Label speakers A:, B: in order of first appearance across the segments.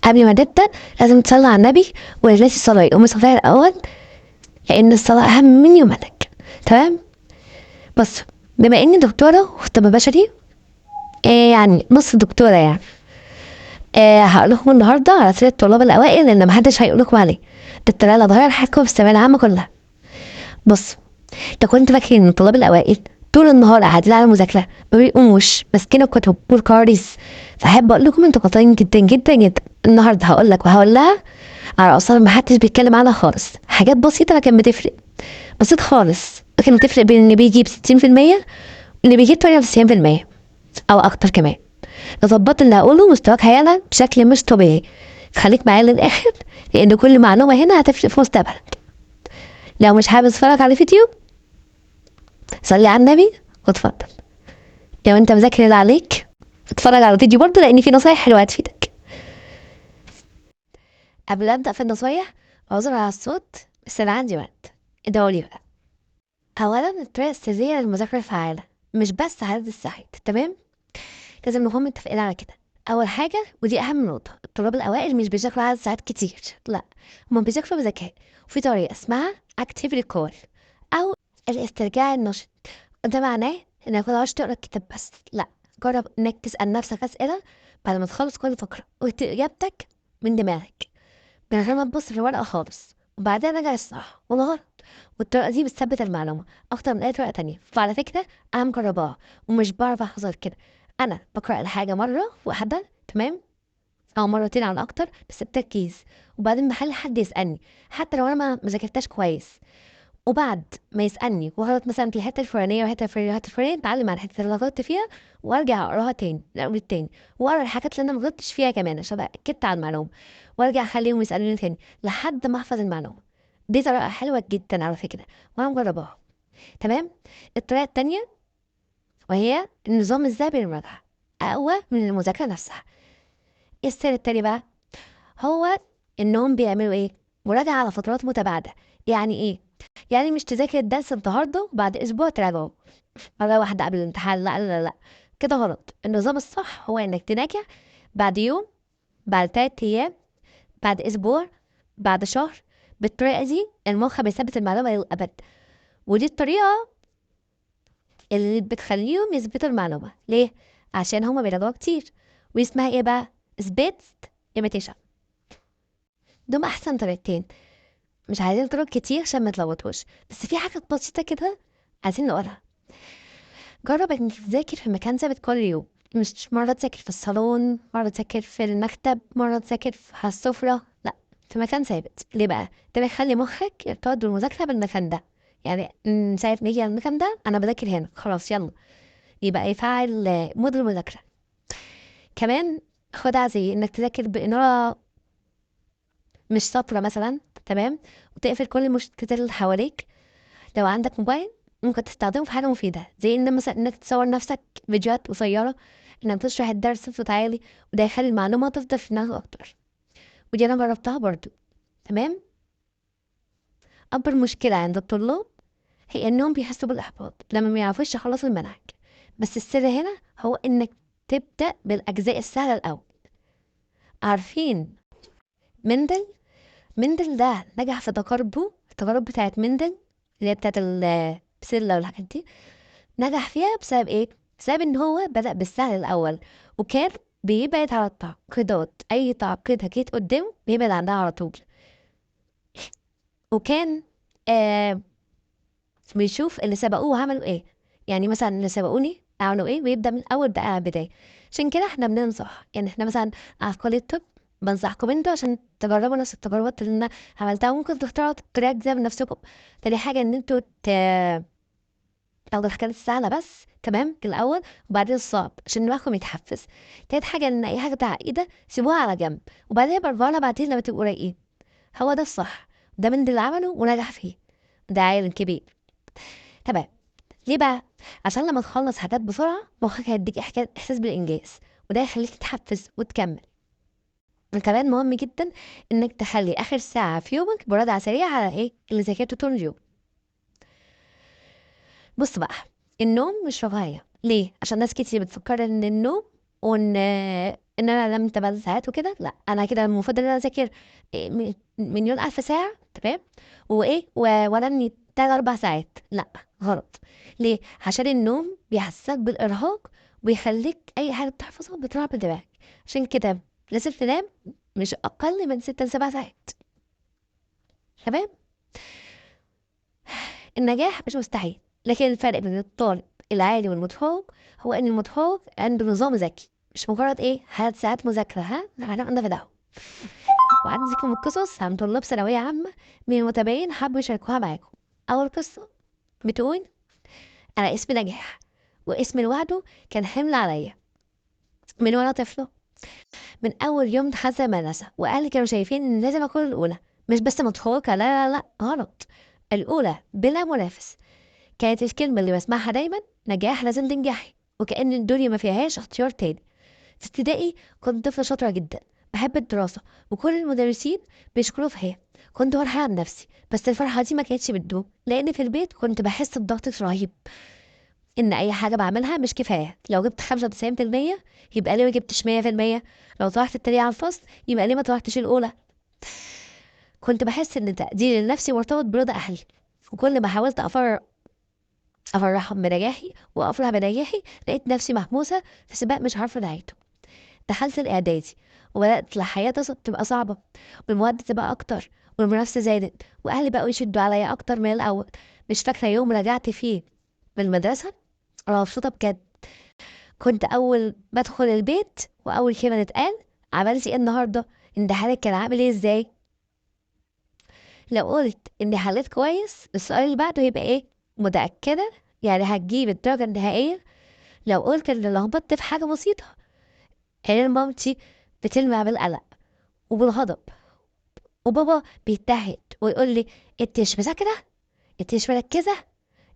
A: قبل ما تبدأ لازم تصلي على النبي ولازم الصلاة، قوم صلي الأول لأن الصلاة أهم من يومك. تمام؟ بص، بما إني دكتورة في طب بشري، إيه يعني نص دكتورة يعني، هقول لكم النهارده على سر الطلاب الأوائل لأن محدش هيقول لكم عليه. ده الطريقة اللي هتغير حياتكم في الثانوية العامة كلها. بص، انت كنت فاكر إن الطلاب الأوائل طول النهار قاعدين على المذاكرة، ما بيقوموش، ماسكين الكتب والكراريس. فأحب أقول لكم انتوا غلطانين جدا جدا جدا. النهارده هقول لك وهقول لها على أصلا ما حدش بيتكلم عنها خالص، حاجات بسيطة لكن بتفرق، بسيط خالص لكن بتفرق بين اللي بيجيب 60% واللي بيجيب 98% أو أكتر كمان. لو ظبطت اللي هقوله مستواك هيعلى بشكل مش طبيعي. خليك معايا للآخر لأن كل معلومة هنا هتفرق في مستقبلك. لو مش حابب تتفرج على فيديو صلي على النبي واتفضل. لو انت مذاكر اللي عليك اتفرج على الفيديو برضه لأن في نصايح حلوة هتفيدك. قبل أبدأ في النصايح أعذر على الصوت بس أنا عندي وقت، ادعولي بقى. أولا، الطريقة السرية للمذاكرة الفعالة مش بس عدد الساعات، تمام؟ لازم نكون متفقين على كده. أول حاجة ودي أهم نقطة، الطلاب الأوائل مش بيذاكروا عدد ساعات كتير، لا، هما بيذاكروا بذكاء. وفي طريقة اسمها active recall أو الاسترجاع النشط. ده معناه إنك متقعدش تقرا الكتاب بس، لا، جرب إنك تسأل نفسك أسئلة بعد ما تخلص كل فقرة واكتب إجابتك من دماغك من غير ما تبص في الورقة خالص، وبعدين راجع الصح والغلط. والطريقة دي بتثبت المعلومة أكتر من أي طريقة تانية. فعلى فكرة أنا مجرباها ومش بعرف أحفظ كده، أنا بقرأ الحاجة مرة واحدة، تمام، أو مرتين على الأكتر بس بتركيز، وبعدين بخلي حد يسألني حتى لو أنا ما ذاكرتهاش كويس. وبعد ما يسألني وغلط مثلا في الحتة الفلانية والحتة الفلانية والحتة الفلانية، اتعلم على الحتة اللي غلطت فيها وارجع اقراها تاني الاول التاني، واقرا الحاجات اللي انا ما غلطتش فيها كمان عشان ابقى اكدت على المعلومة، وارجع اخليهم يسألوني تاني لحد ما احفظ المعلومة. دي طريقة حلوة جدا على فكرة وانا مجرباها. تمام؟ الطريقة التانية وهي النظام الذهبي للمراجعة، اقوى من المذاكرة نفسها. ايه السر التاني بقى؟ هو انهم بيعملوا ايه؟ مراجعة على فترات متباعدة. يعني ايه؟ يعني مش تذاكر الدرس النهارده وبعد اسبوع تراجعه مرة واحدة قبل الامتحان، لا لا لا، كده غلط. النظام الصح هو انك تراجع بعد يوم، بعد 3 ايام، بعد اسبوع، بعد شهر. بالطريقة دي المخ بيثبت المعلومة للأبد، ودي الطريقة اللي بتخليهم يثبتوا المعلومة. ليه؟ عشان هما بيراجعوا كتير. واسمها ايه بقى؟ spaced repetition. دول احسن طريقتين، مش عايزين طرق كتير عشان ما تلخبطوش، بس في حاجة بسيطة كده عايزين نقولها. جرب انك تذاكر في مكان ثابت كل يوم، مش مرة تذاكر في الصالون، مرة تذاكر في المكتب، مرة تذاكر على السفرة، لا، في مكان ثابت. ليه بقى؟ ده بيخلي مخك يرتبط بالمذاكرة بالمكان ده. يعني ساعة ما يجي على المكان ده أنا بذاكر هنا، خلاص يلا، يبقى يفعل mode المذاكرة. كمان خدعة زي إنك تذاكر بإنارة مش صفرة مثلا، تمام، وتقفل كل المشتتات اللي حواليك. لو عندك موبايل ممكن تستخدمه في حاجة مفيدة، زي إن مثلا إنك تصور نفسك فيديوهات قصيرة، إنك تشرح الدرس بصوت عالي، وده يخلي المعلومة تفضل في دماغك أكتر. ودي أنا جربتها برضو. تمام؟ أكبر مشكلة عند الطلاب هي إنهم بيحسوا بالإحباط لما ما يعرفوش يخلصوا المنهج، بس السر هنا هو إنك تبدأ بالأجزاء السهلة الأول. عارفين مندل؟ مندل ده نجح في تجاربه، التجارب بتاعت مندل اللي هي بتاعت البسلة والحاجات دي، نجح فيها بسبب ايه؟ بسبب ان هو بدأ بالسهل الأول، وكان بيبعد على التعقيدات، أي تعقيد جيت قدامه بيبعد عنها على طول، وكان بيشوف اللي سبقوه عملوا ايه، يعني مثلا اللي سبقوني عملوا ايه، ويبدأ من أول بقى بداية. عشان كده احنا بننصح، يعني احنا مثلا على كلية الطب بنصحكم انتوا عشان تجربوا نفس التجربات اللي انا عملتها، وممكن تختاروا طريقة جديدة بنفسكم. تاني حاجة ان انتوا تاخدوا الحاجات السهلة بس، تمام، الأول، وبعدين الصعب عشان دماغكم يتحفز. تالت حاجة ان أي حاجة تعقيدة سيبوها على جنب، وبعدين برجعوا لها بعدين لما تبقوا رايقين. هو ده الصح، ده من اللي عمله ونجح فيه، ده عالم كبير. تمام؟ ليه بقى؟ عشان لما تخلص حاجات بسرعة مخك هيديك إحساس بالإنجاز، وده يخليك تتحفز وتكمل. كمان مهم جدا انك تخلي اخر ساعة في يومك مراجعة سريعة على ايه اللي ذاكرته طول اليوم. بص بقى، النوم مش رفاهية. ليه؟ عشان ناس كتير بتفكر ان النوم وإن أنا نمت 8 ساعات وكده، لأ، أنا كده المفروض إن أنا أذاكر مليون ألف ساعة، تمام، وإيه، وأنام لي 3، 4 ساعات، لأ، غلط. ليه؟ عشان النوم بيحسسك بالإرهاق وبيخليك أي حاجة بتحفظها بتروح من دماغك، عشان كده لازم تنام مش أقل من 6 ل7 ساعات، تمام؟ النجاح مش مستحيل، لكن الفرق بين الطالب العالي والمتفوق هو إن المتفوق عنده نظام ذكي، مش مجرد إيه عدد ساعات مذاكرة، ها؟ هناخد في ده. وعندي لكم القصص عن طلاب ثانوية عامة من المتابعين حبوا يشاركوها معاكم. أول قصة بتقول: أنا اسمي نجاح، واسمي لوحده كان حمل عليا من وأنا طفلة. من أول يوم دخلت المدرسة وأهلي كانوا شايفين إن لازم أكون الأولى، مش بس متفوقة، لا لا لا غلط، الأولى بلا منافس. كانت الكلمة اللي بسمعها دايما: نجاح لازم تنجحي، وكأن الدنيا ما فيهاش اختيار تاني. في ابتدائي كنت طفلة شاطرة جدا، بحب الدراسة وكل المدرسين بيشكروا فيا، كنت فرحانة بنفسي، بس الفرحة دي ما كانتش بتدوم، لأن في البيت كنت بحس بضغط رهيب إن أي حاجة بعملها مش كفاية. لو جبت 95% يبقى ليه ما جبتش 100%، لو طلعت التانية على الفصل يبقى ليه ما طلعتش الأولى. كنت بحس إن تقديري لنفسي مرتبط برضا أهلي، وكل ما حاولت أفرحهم بنجاحي وأفرح بنجاحي لقيت نفسي محموسة في سباق مش عارفة نهايته. دخلت الإعدادي وبدأت الحياة تبقى صعبة، والمواد تبقى أكتر، والمنافسة زادت، وأهلي بقوا يشدوا عليا أكتر من الأول. مش فاكرة يوم رجعت فيه من المدرسة أنا مبسوطة بجد. كنت أول ما أدخل البيت وأول كلمة تتقال: عملتي إيه النهاردة؟ امتحانك كان عامل إيه إزاي؟ لو قلت إني حليت كويس السؤال اللي بعده يبقى إيه؟ متأكدة؟ يعني هتجيب الدرجة النهائية؟ لو قلت إني لخبطت في حاجة بسيطة، عين مامتي بتلمع بالقلق وبالغضب، وبابا بيتهد ويقول لي: انت مش مذاكرة، انت مش مركزة،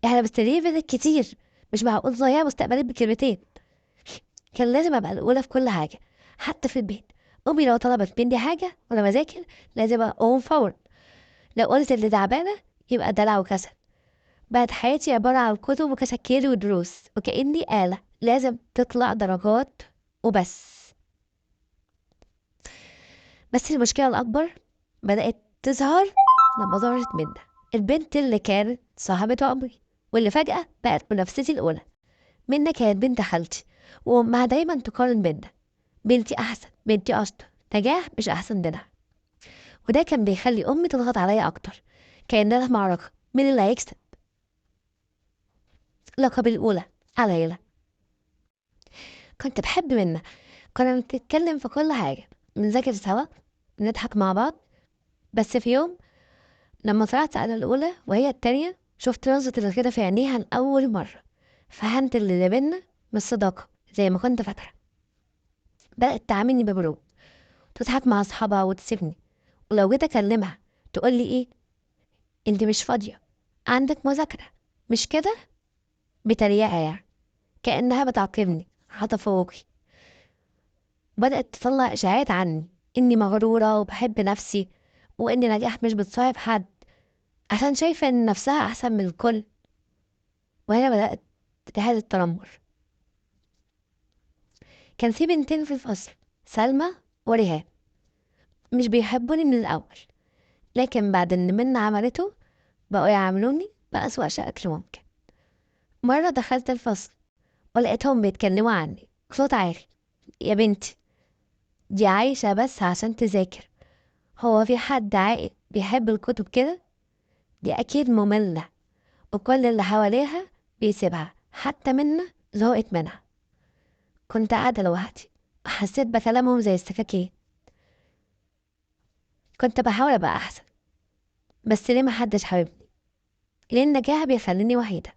A: احنا مستنيين منك كتير، مش معقول تضيعي مستقبلك بكلمتين. كان لازم ابقى الاولى في كل حاجة، حتى في البيت. امي لو طلبت مني حاجة وانا بذاكر لازم اقوم فورا، لو قلت اللي تعبانة يبقى دلع وكسل. بقت حياتي عبارة عن كتب وكشاكيل ودروس، وكأني آلة لازم تطلع درجات وبس. بس المشكلة الأكبر بدأت تظهر لما ظهرت منى، البنت اللي كانت صاحبة عمري واللي فجأة بقت منافستي الأولى. منى كانت بنت خالتي، وأمها دايما تقارن بينا، بنتي أحسن، بنتي أشطر، نجاح مش أحسن منها. وده كان بيخلي أمي تضغط عليا أكتر، كأنها في معركة مين اللي هيكسب لقب الأولى على العيلة. كنت بحب منى، كنا بنتكلم في كل حاجة، بنذاكر سوا، بنضحك مع بعض. بس في يوم لما طلعت أنا الأولى وهي التانية، شفت نظرة الغيرة في عينيها لأول مرة، فهمت اللي بينا مش صداقة زي ما كنت فاكرة. بدأت تعاملني ببرود، تضحك مع أصحابها وتسيبني، ولو جيت أكلمها تقول لي إيه؟ أنت مش فاضية، عندك مذاكرة، مش كده؟ بتريقة يعني، كأنها بتعاقبني على تفوقي. بدأت تطلع إشاعات عني إني مغرورة وبحب نفسي، وإن نجاح مش بتصاحب حد عشان شايفة إن نفسها أحسن من الكل. وهنا بدأت اتحاد التنمر. كان في بنتين في الفصل، سلمى وريهام، مش بيحبوني من الأول، لكن بعد إن منى عملته بقوا يعاملوني بأسوأ شكل ممكن. مرة دخلت الفصل ولقيتهم بيتكلموا عني بصوت عالي: يا بنتي دي عايشة بس عشان تذاكر، هو في حد عاقل بيحب الكتب كده؟ دي أكيد مملة، وكل اللي حواليها بيسيبها، حتى منى زهقت منها. كنت قاعدة لوحدي وحسيت بكلامهم زي السكاكين. كنت بحاول أبقى أحسن، بس ليه محدش حاببني؟ ليه النجاح بيخليني وحيدة؟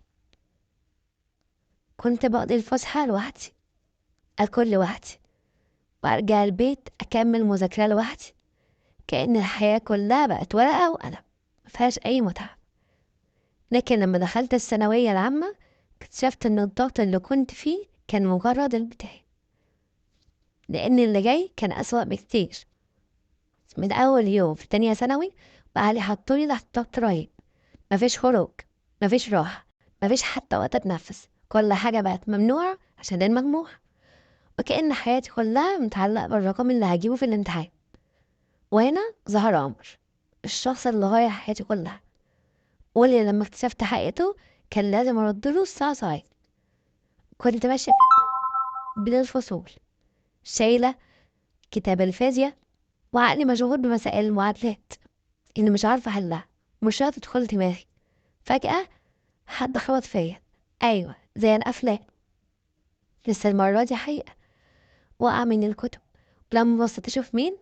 A: كنت بقضي الفسحة لوحدي، أكل لوحدي، وأرجع البيت أكمل مذاكرة لوحدي، كأن الحياة كلها بقت ورقة وقلم مفيهاش أي متعة. لكن لما دخلت الثانوية العامة اكتشفت إن الضغط اللي كنت فيه كان مجرد البداية، لأن اللي جاي كان أسوأ بكتير. من أول يوم في تانية ثانوي وأهلي حطوني تحت ضغط رهيب، مفيش خروج، مفيش راحة، مفيش حتى وقت أتنفس، كل حاجة بقت ممنوعة عشان المجموع. وكأن حياتي كلها متعلقة بالرقم اللي هجيبه في الامتحان. وهنا ظهر عمر، الشخص اللي غير حياتي كلها، واللي لما اكتشفت حقيقته كان لازم ارد له الساعة. كنت ماشية بين الفصول شايلة كتاب الفيزياء وعقلي مشغول بمسائل المعادلات اللي مش عارفة أحلها، مش راضية تدخل دماغي. فجأة حد خبط فيا، أيوة زي الأفلام، لسه المرة دي حقيقة. وقع من الكتب، ولما بصيت أشوف مين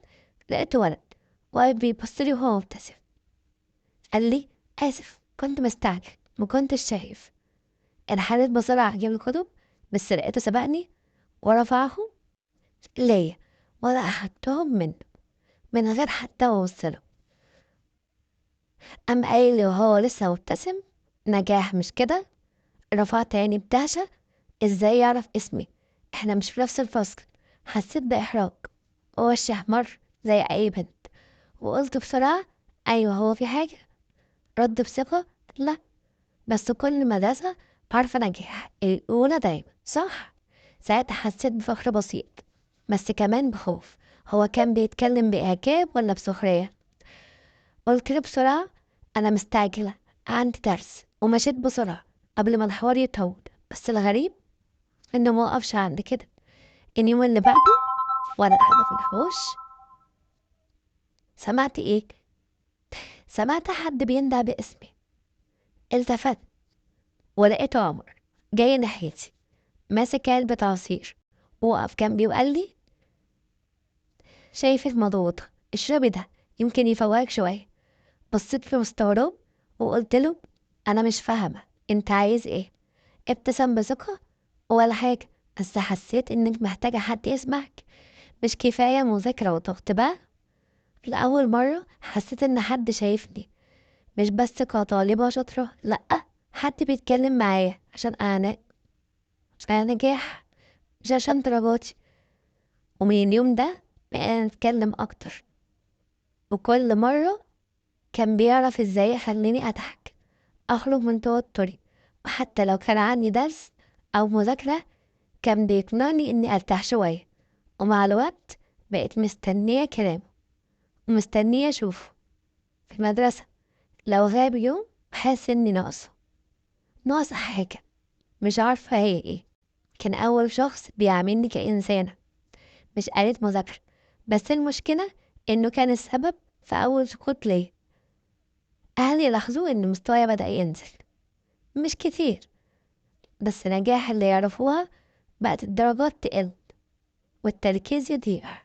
A: لقيته ولد واقف بيبصلي وهو مبتسم. قال لي آسف كنت مستعجل ما كنتش شايف. انحنيت بسرعة أجيب الكتب، بس لقيته سبقني ورفعهم ليا ولا أخدتهم منه من غير حتى أوصله. قام قايل لي وهو لسه مبتسم، نجاح مش كده؟ رفعت عيني بدهشة، ازاي يعرف اسمي؟ احنا مش في نفس الفصل. حسيت بإحراج ووشي احمر زي أي بنت، وقلت بسرعة أيوة هو في حاجة؟ رد بثقة، لا بس كل مدرسة بعرف أنجح الأولى دايما صح؟ ساعتها حسيت بفخر بسيط بس كمان بخوف. هو كان بيتكلم بإعجاب ولا بسخرية؟ قلت له بسرعة أنا مستعجلة عندي درس، ومشيت بسرعة قبل ما الحوار يطول. بس الغريب إنه ما وقفش عند كده. اليوم اللي بعده وأنا قاعدة في الحوش سمعت إيه؟ سمعت حد بيندى باسمي. التفت ولقيته عمر جاي ناحيتي ماسك علبة عصير، وقف جنبي وقال لي شايفك مضغوطة، اشربي ده يمكن يفوقك شوية. بصيت في مستغرب وقلت له أنا مش فاهمة أنت عايز إيه؟ ابتسم بثقة، ولا حاجة بس حسيت إنك محتاجة حد يسمعك، مش كفاية مذاكرة وضغط بقى. لأول مرة حسيت إن حد شايفني، مش بس كطالبة شاطرة، لأ حد بيتكلم معايا عشان أنا نجاح مش عشان درجاتي. ومن اليوم ده بقينا نتكلم أكتر، وكل مرة كان بيعرف إزاي يخليني أضحك، أخرج من توتري، وحتى لو كان عندي درس أو مذاكرة كان بيقنعني إني أرتاح شوية. ومع الوقت بقيت مستنية كلامه ومستنية أشوفه في المدرسة. لو غاب يوم بحس إني ناقصة حاجة مش عارفة هي إيه. كان أول شخص بيعاملني كإنسانة مش آلة مذاكرة، بس المشكلة إنه كان السبب في أول سقوط ليا. أهلي لاحظوا إن مستواي بدأ ينزل، مش كتير بس نجاح اللي يعرفوها بقت الدرجات تقل والتركيز يضيع،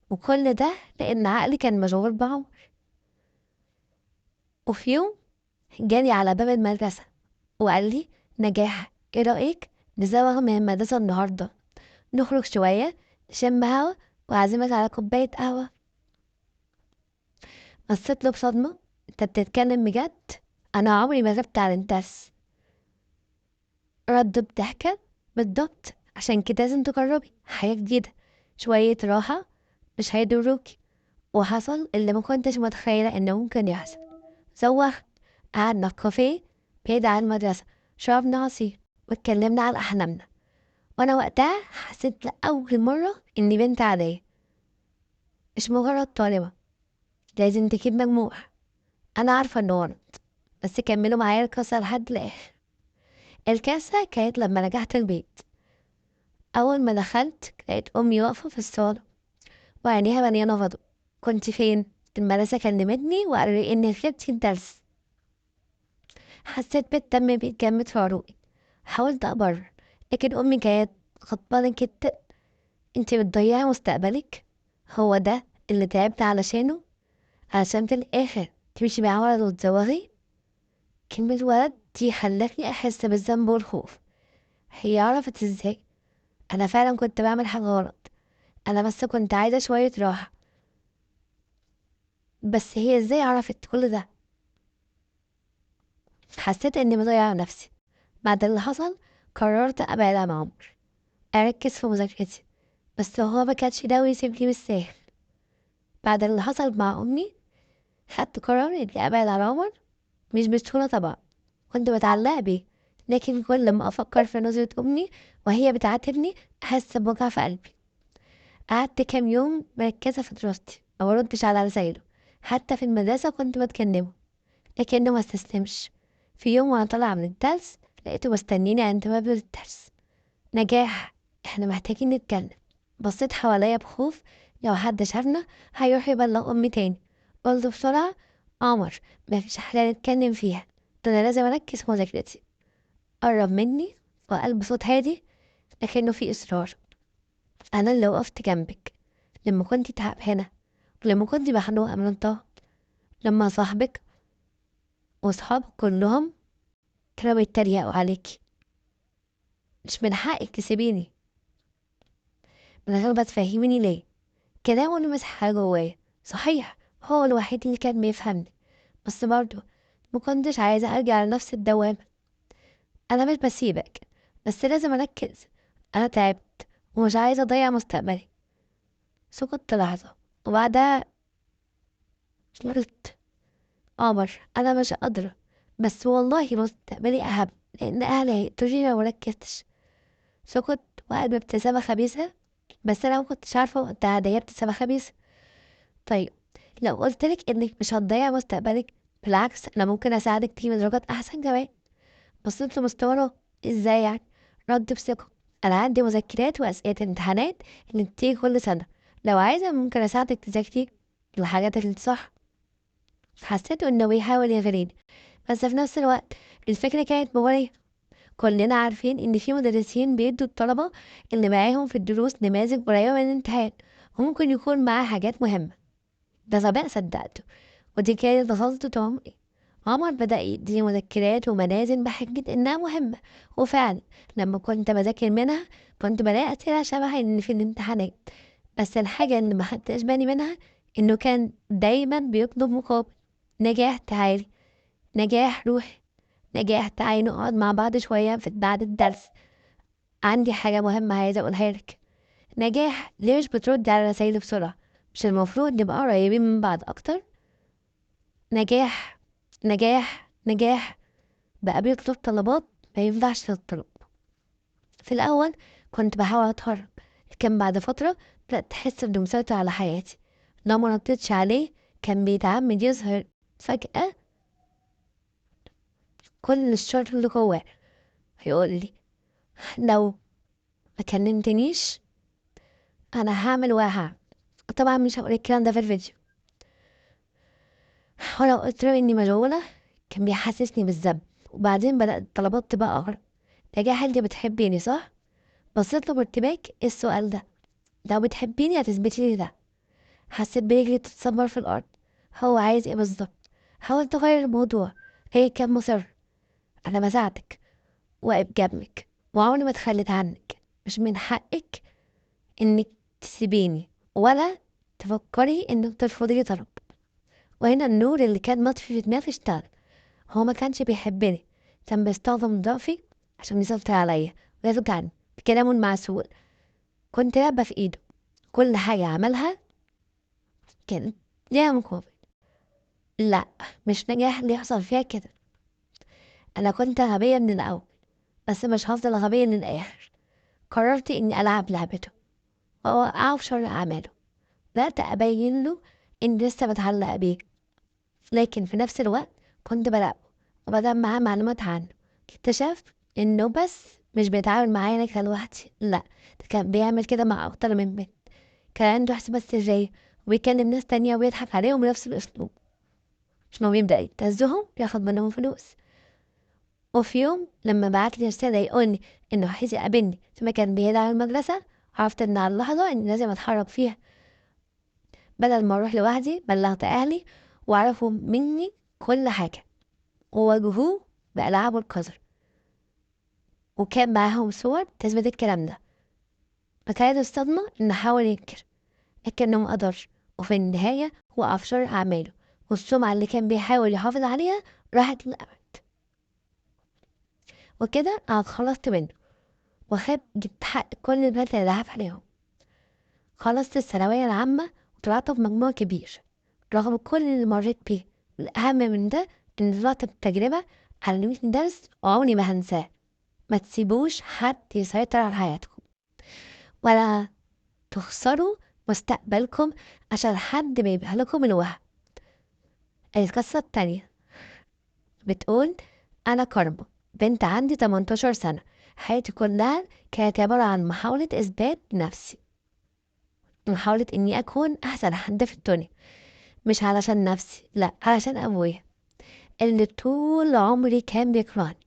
A: وكل ده لأن عقلي كان مشغول بعمر. وفي يوم جالي على باب المدرسة وقال لي نجاح ايه رأيك نزوغ من المدرسة النهاردة، نخرج شوية نشم هوا وأعزمك على كوباية قهوة. بصيت له بصدمة، انت بتتكلم بجد؟ أنا عمري ما غبت عن الدرس. رد بضحكة، بالضبط عشان كده لازم تجربي حياة جديدة، شوية راحة مش هيضروكي. وحصل اللي ما كنتش متخيلة إنه ممكن يحصل. زوغ، قعدنا في كافيه بعيد عن المدرسة، شربنا عصير واتكلمنا على أحلامنا. وأنا وقتها حسيت لأول مرة إني بنت عادية، مش مجرد طالبة لازم تجيب مجموع. أنا عارفة إنه غلط بس كملوا معايا القصة لحد الآخر. الكارثة كانت لما رجعت البيت. أول ما دخلت لقيت أمي واقفة في الصالة وعينيها مليانة غضب. كنت فين؟ المدرسة كلمتني وقالوا لي إني غبتي الدرس. حسيت بالدم بيتجمد في عروقي. حاولت أبرر لكن أمي كانت غضبانة جدا. انتي بتضيعي مستقبلك، هو ده اللي تعبت علشانه، علشان في الآخر تمشي مع ولد وتزوغي؟ كلمة ولد دي خلتني أحس بالذنب والخوف. هي عرفت ازاي؟ أنا فعلا كنت بعمل حاجة غلط، أنا بس كنت عايزة شوية راحة، بس هي ازاي عرفت كل ده؟ حسيت إني مضيعة نفسي. بعد اللي حصل قررت أبعد عن عمر، أركز في مذاكرتي، بس هو ما كانش ناوي يسيبني بالساهل. بعد اللي حصل مع أمي خدت قرار إني أبعد عن عمر، مش بسهولة طبعا، كنت متعلقة بيه، لكن كل ما أفكر في نظرة أمي وهي بتعاتبني أحس بوجع في قلبي. قعدت كام يوم مركزة في دراستي، ما بردش على رسايله، حتى في المدرسة كنت بتكلمه لكنه ما استسلمش. في يوم وأنا طالعة من الدرس لقيته مستنيني عند باب الدرس. نجاح، احنا محتاجين نتكلم. بصيت حواليا بخوف، لو حد شافنا هيروح يبلغ أمي تاني. قلت بسرعة، عمر مفيش حاجة نتكلم فيها، ده أنا لازم أركز في مذاكرتي. قرب مني وقال بصوت هادي لكنه في إصرار، أنا اللي وقفت جنبك لما كنت تعبانة، ولما كنت مخنوقة من الضغط، لما صاحبك وصحابك كلهم كانوا بيتريقوا عليكي. مش من حقك تسيبيني من غير ما تفهميني ليه. كلامه لمس حاجة جوايا. صحيح هو الوحيد اللي كان بيفهمني، بس برضه ما كنتش عايزة أرجع لنفس الدوامة. أنا مش بسيبك، بس لازم أركز، أنا تعبت ومش عايزة أضيع مستقبلي. سكت لحظة وبعدها قلت، عمر أنا مش قادرة، بس والله مستقبلي أهم، لأن أهلي هيقتلوني لو مركزتش. سكت وقال بابتسامة خبيثة، بس أنا ما كنتش عارفة وقتها ده هي ابتسامة خبيثة. طيب لو قلتلك إنك مش هتضيع مستقبلك، بالعكس أنا ممكن أساعدك تجيبي درجات أحسن كمان. بصيت له مستغربة، إزاي يعني؟ رد بثقة، أنا عندي مذكرات وأسئلة امتحانات اللي بتيجي كل سنة، لو عايزة ممكن أساعدك تذاكري الحاجات اللي صح. حسيت إنه بيحاول يغريني، بس في نفس الوقت الفكرة كانت مغرية. كلنا عارفين إن في مدرسين بيدوا الطلبة اللي معاهم في الدروس نماذج قريبة من الامتحان، وممكن يكون معاه حاجات مهمة. ده سبق صدقته، ودي كانت غلطة عمري. عمر بدأ يديني مذكرات وملازم بحجة إنها مهمة، وفعلا لما كنت بذاكر منها كنت بلاقي أسئلة شبه اللي في الامتحانات. بس الحاجة اللي ما خدتش بالي منها إنه كان دايما بيطلب مقابل. نجاح تعالي، نجاح روحي، نجاح تعالي نقعد مع بعض شوية في بعد الدرس، عندي حاجة مهمة عايزة أقولها لك. نجاح ليه مش بتردي على رسايلي بسرعة؟ مش المفروض نبقى قريبين من بعض أكتر؟ نجاح نجاح نجاح. بقى بيطلب طلبات ما ينفعش تطلب. في الأول كنت بحاول أتهرب، لكن بعد فترة بدأت أحس بمسيطرته على حياتي. لو ما ردتش عليه كان بيتعمد يظهر فجأة كل الشر اللي جواه. هيقول لي لو ما كلمتنيش أنا هعمل وهعمل. طبعا مش هقول الكلام ده في الفيديو. ولو قلت له إني مشغولة كان بيحسسني بالذنب. وبعدين بدأت الطلبات تبقى أغرب. نجاح انت بتحبيني صح؟ بصيت له بارتباك، ايه السؤال ده؟ لو بتحبيني هتثبتي لي ده. حسيت برجلي تتسمر في الأرض. هو عايز ايه بالظبط؟ حاولت أغير الموضوع، هي كان مصر. أنا بساعدك واقف جنبك وعمري ما اتخليت عنك، مش من حقك إنك تسيبيني ولا تفكري إنك ترفضي لي طلب. وهنا النور اللي كان مطفي في دماغي اشتغل. هو ما كانش بيحبني، كان بيستخدم ضعفي عشان يسيطر عليا ويرجعني بكلامه المعسول. كنت لعبة في ايده، كل حاجة عملها كانت ليها مقابل. لا مش نجاح اللي يحصل فيها كده. أنا كنت غبية من الأول، بس مش هفضل غبية للآخر. قررت إني ألعب لعبته وأوقعه في شر أعماله. بدأت أبين له إني لسه بتعلق بيه، لكن في نفس الوقت كنت براقبه وبدأ معاه معلومات عنه. اكتشفت إنه بس مش بيتعامل معايا أنا لوحدي، لا ده كان بيعمل كده مع أكتر من بنت. كان عنده حسابات سرية وبيكلم ناس تانية وبيضحك عليهم بنفس الأسلوب. مش ما بيبدأ يبتزهم بياخد منهم فلوس. وفي يوم لما بعت لي رسالة يقولني إنه عايز يقابلني في مكان بعيد عن المدرسة، عرفت إن على اللحظة إني لازم أتحرك فيها. بدل ما أروح لوحدي بلغت أهلي وعرفوا مني كل حاجة وواجهوه بألعابه القذر، وكان معاهم صور تثبت الكلام ده. فكانت الصدمة إنه حاول ينكر لكنه مقدرش، وفي النهاية وقع في شر أعماله، والسمعة اللي كان بيحاول يحافظ عليها راحت للأبد. وكده أنا اتخلصت منه وخد جبت حق كل البنات اللي لعب عليهم. خلصت الثانوية العامة وطلعت بمجموع كبير رغم كل اللي مريت بيه. الأهم من ده إن طلعت بتجربة علمتني درس عمري ما هنساه. ما تسيبوش حد يسيطر على حياتكم، ولا تخسروا مستقبلكم عشان حد بيبيع لكم الوهم. القصة التانية بتقول: أنا كارما، بنت عندي 18 سنة. حياتي كلها كانت عبارة عن محاولة إثبات نفسي، محاولة إني أكون أحسن حد في الدنيا، مش علشان نفسي، لا، علشان أبويا اللي طول عمري كان بيكرهني.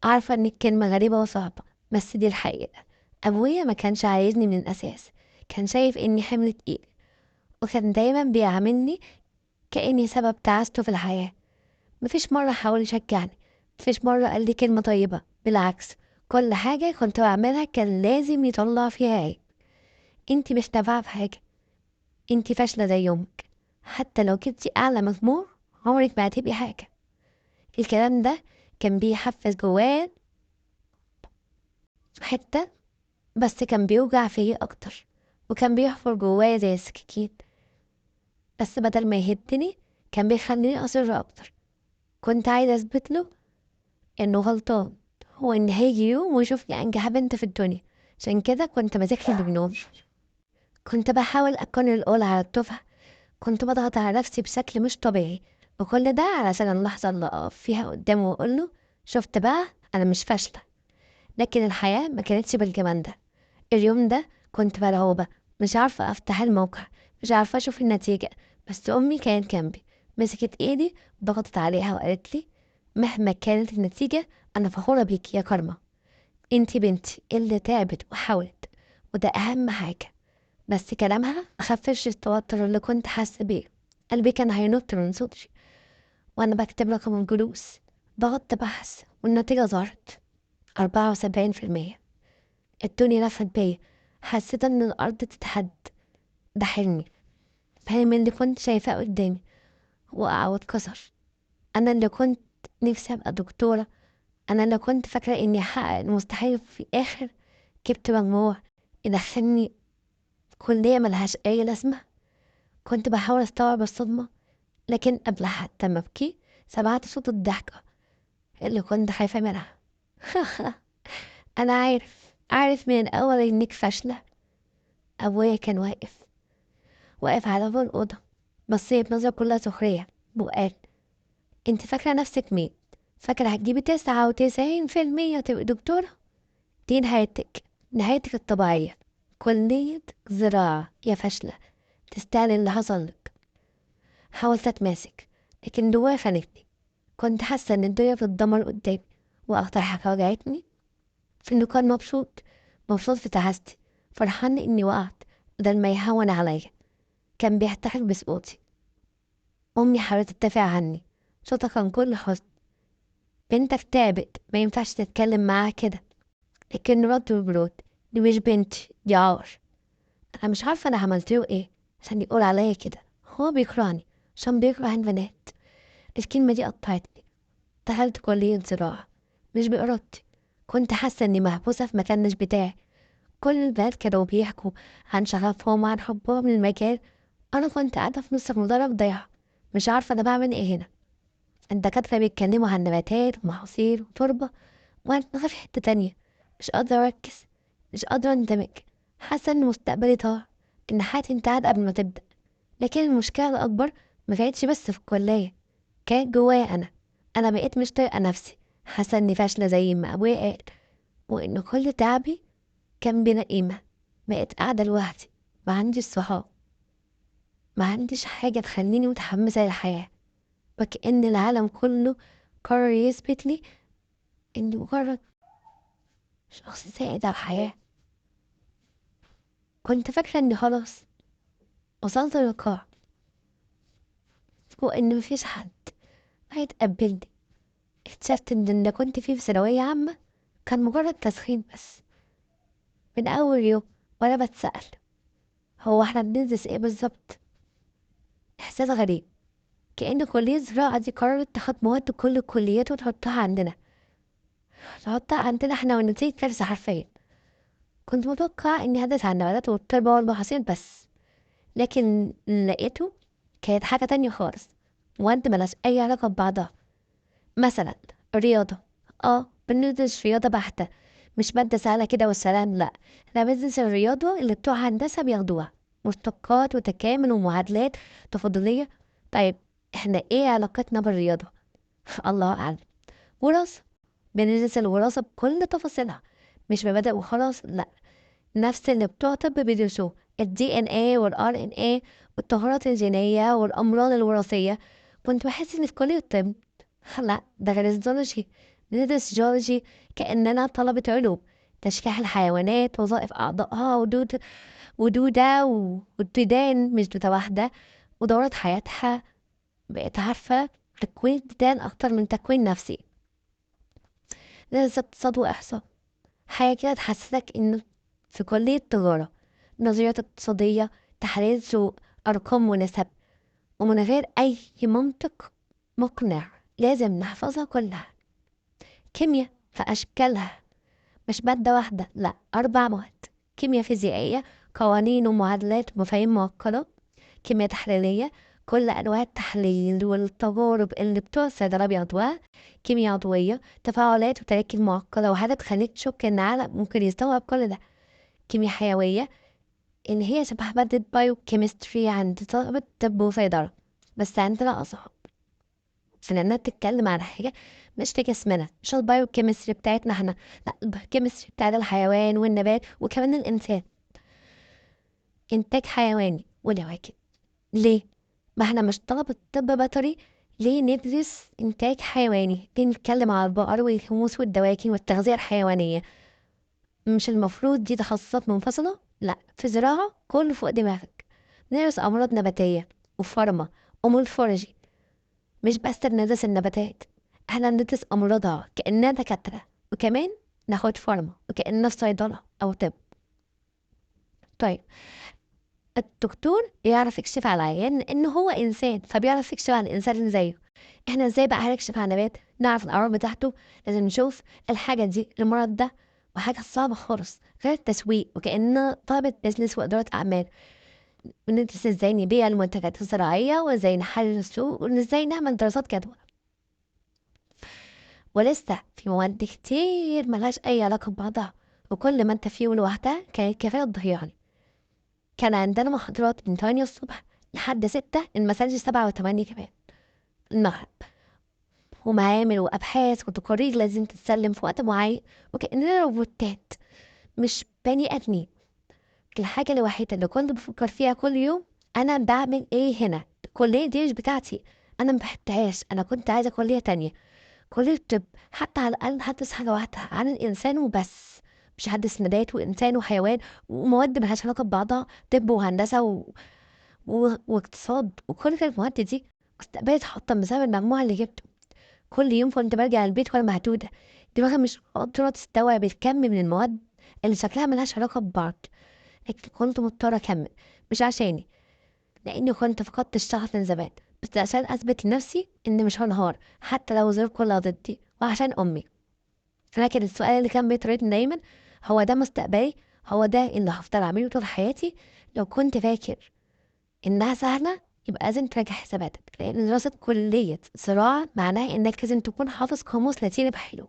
A: عارفة إن الكلمة غريبة وصعبة، بس دي الحقيقة. أبويا ما كانش عايزني من الأساس، كان شايف إني حمل تقيل، وكان دايما بيعاملني كأني سبب تعاسته في الحياة. مفيش مرة حاول يشجعني، مفيش مرة قال لي كلمة طيبة، بالعكس كل حاجة كنت بعملها كان لازم يطلع فيها عيب. انتي مش نافعة في حاجة، انتي فاشلة زي يومك، حتى لو جبتي أعلى مجموع عمرك ما هتبقي حاجة. الكلام ده كان بيحفز جوايا حتة، بس كان بيوجع فيا أكتر، وكان بيحفر جوايا زي السكاكين، بس بدل ما يهدني كان بيخليني أصر أكتر. كنت عايزة أثبت له إنه غلطان، هو إن هيجي يوم ويشوفني أنجح بنت في الدنيا. عشان كده كنت بذاكر بجنون، كنت بحاول أكون الأولى على الدفعة، كنت بضغط على نفسي بشكل مش طبيعي، وكل ده علشان اللحظة اللي أقف فيها قدامه وأقول له شفت بقى أنا مش فاشلة. لكن الحياة ما كانتش بالجمال ده. اليوم ده كنت مرعوبة، مش عارفة أفتح الموقع، مش عارفة أشوف النتيجة، بس أمي كانت جنبي، مسكت إيدي وضغطت عليها وقالت لي مهما كانت النتيجة أنا فخورة بيكي يا كارما، انتي بنتي اللي تعبت وحاولت، وده أهم حاجة. بس كلامها مخففش التوتر اللي كنت حاسة بيه. قلبي كان هينط من صوتي وأنا بكتب رقم الجلوس. ضغطت بحث والنتيجة ظهرت 74%. الدنيا لفت بيا، حسيت إن الأرض تتحد. ده حلمي، حلمي اللي كنت شايفاه قدامي وقع واتكسر. أنا اللي كنت نفسي أبقى دكتورة، أنا اللي كنت فاكرة إني هحقق المستحيل، في الآخر جبت مجموع يدخلني كلية ملهاش أي لازمة. كنت بحاول أستوعب الصدمة، لكن قبل حتى ما أبكي سمعت صوت الضحكة اللي كنت خايفة منها. أنا عارف من الأول إنك فاشلة. أبويا كان واقف على باب الأوضة، بص بنظرة كلها سخرية وقال انت فاكرة نفسك مين؟ فاكرة هتجيبي 99% وتبقي دكتورة؟ دي نهايتك، نهايتك الطبيعية، كلية زراعة يا فاشلة، تستاهل اللي حصل لك. حاولت أتماسك لكن جوايا خانتني. كنت حاسة إن الدنيا بتتدمر قدامي، وأكتر حاجة وجعتني في إنه كان مبسوط، مبسوط في تعاستي، فرحان إني وقعت بدل ما يهون عليا. كان بيحتفل بسقوطي. أمي حاولت تدافع عني، صوتها كان كل حزن. بنتك تعبت، ما ينفعش تتكلم معاها كده. لكن رد ببرود، دي مش بنتي، دي عار. أنا مش عارفة أنا عملت له إيه عشان يقول عليا كده، هو بيكرهني عشان بيكره البنات. الكلمة دي قطعتني. دخلت كلية زراعة مش بإرادتي، كنت حاسة إني محبوسة في مكان مش بتاعي. كل البنات كانوا بيحكوا عن شغفهم وعن حبهم للمجال، أنا كنت قاعدة في نص المدرج ضايعة، مش عارفة أنا بعمل إيه هنا. الدكاترة بيتكلموا عن نباتات ومحاصيل وتربة، وأنا دماغي في حتة تانية، مش قادرة أركز، مش قادرة أندمج، حاسة إن مستقبلي ضاع، إن حياتي انتهت قبل ما تبدأ. لكن المشكلة الأكبر ما كانتش بس في الكلية، كانت جوايا أنا. أنا بقيت مش طايقة نفسي، حاسة إني فاشلة زي ما أبويا قال، وإن كل تعبي كان بلا قيمة. بقيت قاعدة لوحدي، ما عنديش صحاب، ما عنديش حاجة تخليني متحمسة للحياة، وكأن العالم كله قرر يثبت لي إني مجرد شخص سائد على الحياة. كنت فاكرة إني خلاص وصلت للقاع، وإن مفيش حد هيتقبلني. اكتشفت إن اللي كنت فيه في ثانوية عامة كان مجرد تسخين بس. من أول يوم وأنا بتسأل هو احنا بندرس ايه بالظبط؟ إحساس غريب، كأن كلية زراعة دي قررت تاخد مواد كل الكليات وتحطها عندنا، تحطها عندنا احنا، والنتيجة كارثة حرفيا. كنت متوقعة إني هدرس عن النباتات والتربة والمحاصيل بس، لكن لقيته كانت حاجة تانية خالص، مواد ملهاش أي علاقة ببعضها. مثلا الرياضة، بندرس رياضة بحتة، مش مادة سهلة كده والسلام، لأ احنا بندرس الرياضة اللي بتوع هندسة بياخدوها، مشتقات وتكامل ومعادلات تفاضلية. طيب احنا ايه علاقتنا بالرياضة؟ الله أعلم. وراثة، بندرس الوراثة بكل تفاصيلها، مش مبادئ وخلاص، لأ نفس اللي بتوع طب بيدرسوه، ال DNA وال RNA والطفرات الجينية والأمراض الوراثية. كنت بحس إن في كلية الطب لا ده غير ال zoology، ندرس جيولوجي كأننا طلبة علوم، تشريح الحيوانات وظائف أعضائها ودودة والديدان مش دودة واحدة ودورة حياتها. بقيت عارفة تكوين الديدان أكتر من تكوين نفسي. ندرس اقتصاد وإحصاء، حاجة كده تحسسك إنه في كلية تجارة، نظريات اقتصادية، تحليل سوق، أرقام ونسب، ومن غير أي منطق مقنع لازم نحفظها كلها. كيمياء في أشكالها، مش مادة واحدة، لا 4 مواد، كيمياء فيزيائية، قوانين ومعادلات ومفاهيم معقدة، كيمياء تحليلية، كل أنواع التحليل والتجارب اللي بتوع الصيدلة بياخدوها، كيمياء عضوية، تفاعلات وتراكيب معقدة وحاجة تخليك تشك إن عقلك ممكن يستوعب كل ده، كيمياء حيوية اللي هي شبه مادة biochemistry عند طلبة طب وصيدلة، بس عندنا أصعب لأنها بتتكلم عن حاجة مش في جسمنا، مش ال biochemistry بتاعتنا احنا، لا ال biochemistry بتاعت الحيوان والنبات وكمان الإنسان. إنتاج حيواني ولواكب، ليه؟ ما احنا مش طلبة طب بيطري، ليه ندرس إنتاج حيواني؟ ليه نتكلم على البقر والخموس والدواجن والتغذية الحيوانية؟ مش المفروض دي تخصصات منفصلة؟ لا، في زراعة كله فوق دماغك. ندرس أمراض نباتية و pharma و morphology، مش بس بندرس النباتات، احنا بندرس أمراضها كأننا دكاترة، وكمان ناخد pharma وكأننا في صيدلة أو طب. طيب الدكتور يعرف يكشف على العيان إن هو إنسان، فبيعرف يكشف على الإنسان اللي زيه. إحنا إزاي بقى هنكشف على نبات؟ نعرف الأعراض بتاعته، لازم نشوف الحاجة دي، المرض ده، وحاجة صعبة خالص. غير التسويق وكأننا طلبة business وإدارة أعمال، بندرس إزاي نبيع المنتجات الزراعية وإزاي نحلل السوق وإزاي نعمل دراسات جدوى. ولسه في مواد كتير ملهاش أي علاقة ببعضها، وكل ما أنت فيه لوحدها كانت كفاية تضيعني. كان عندنا محاضرات من 8 الصبح لحد 6، المساجد 7 و8 كمان المغرب، ومعامل وأبحاث وتقارير لازم تتسلم في وقت معين، وكأننا روبوتات مش بني آدمين. الحاجة الوحيدة اللي كنت بفكر فيها كل يوم، أنا بعمل إيه هنا؟ الكلية دي مش بتاعتي، أنا ما بحبهاش، أنا كنت عايزة كلية تانية، كلية طب، حتى على الأقل هدرس حاجة واحدة عن الإنسان وبس، مش هدرس نبات وإنسان وحيوان ومواد ملهاش علاقة ببعضها، طب وهندسة واقتصاد وكل المواد دي. مستقبلي اتحطم بسبب المجموع اللي جبته. كل يوم كنت برجع البيت وأنا مهدودة، دماغي مش قادرة تستوعب الكم من المواد اللي شكلها ملهاش علاقة ببعض، لكن كنت مضطرة أكمل، مش عشاني لأني كنت فقدت الشغف من زمان، بس عشان أثبت لنفسي إني مش هنهار حتى لو الظروف كلها ضدي، وعشان أمي. لكن السؤال اللي كان بيطردني دايما، هو ده مستقبلي؟ هو ده اللي هفضل أعمله طول حياتي؟ لو كنت فاكر إنها سهلة يبقى لازم تراجع حساباتك، لأن دراسة كلية زراعة معناها إنك لازم تكون حافظ قاموس لاتيني بحاله.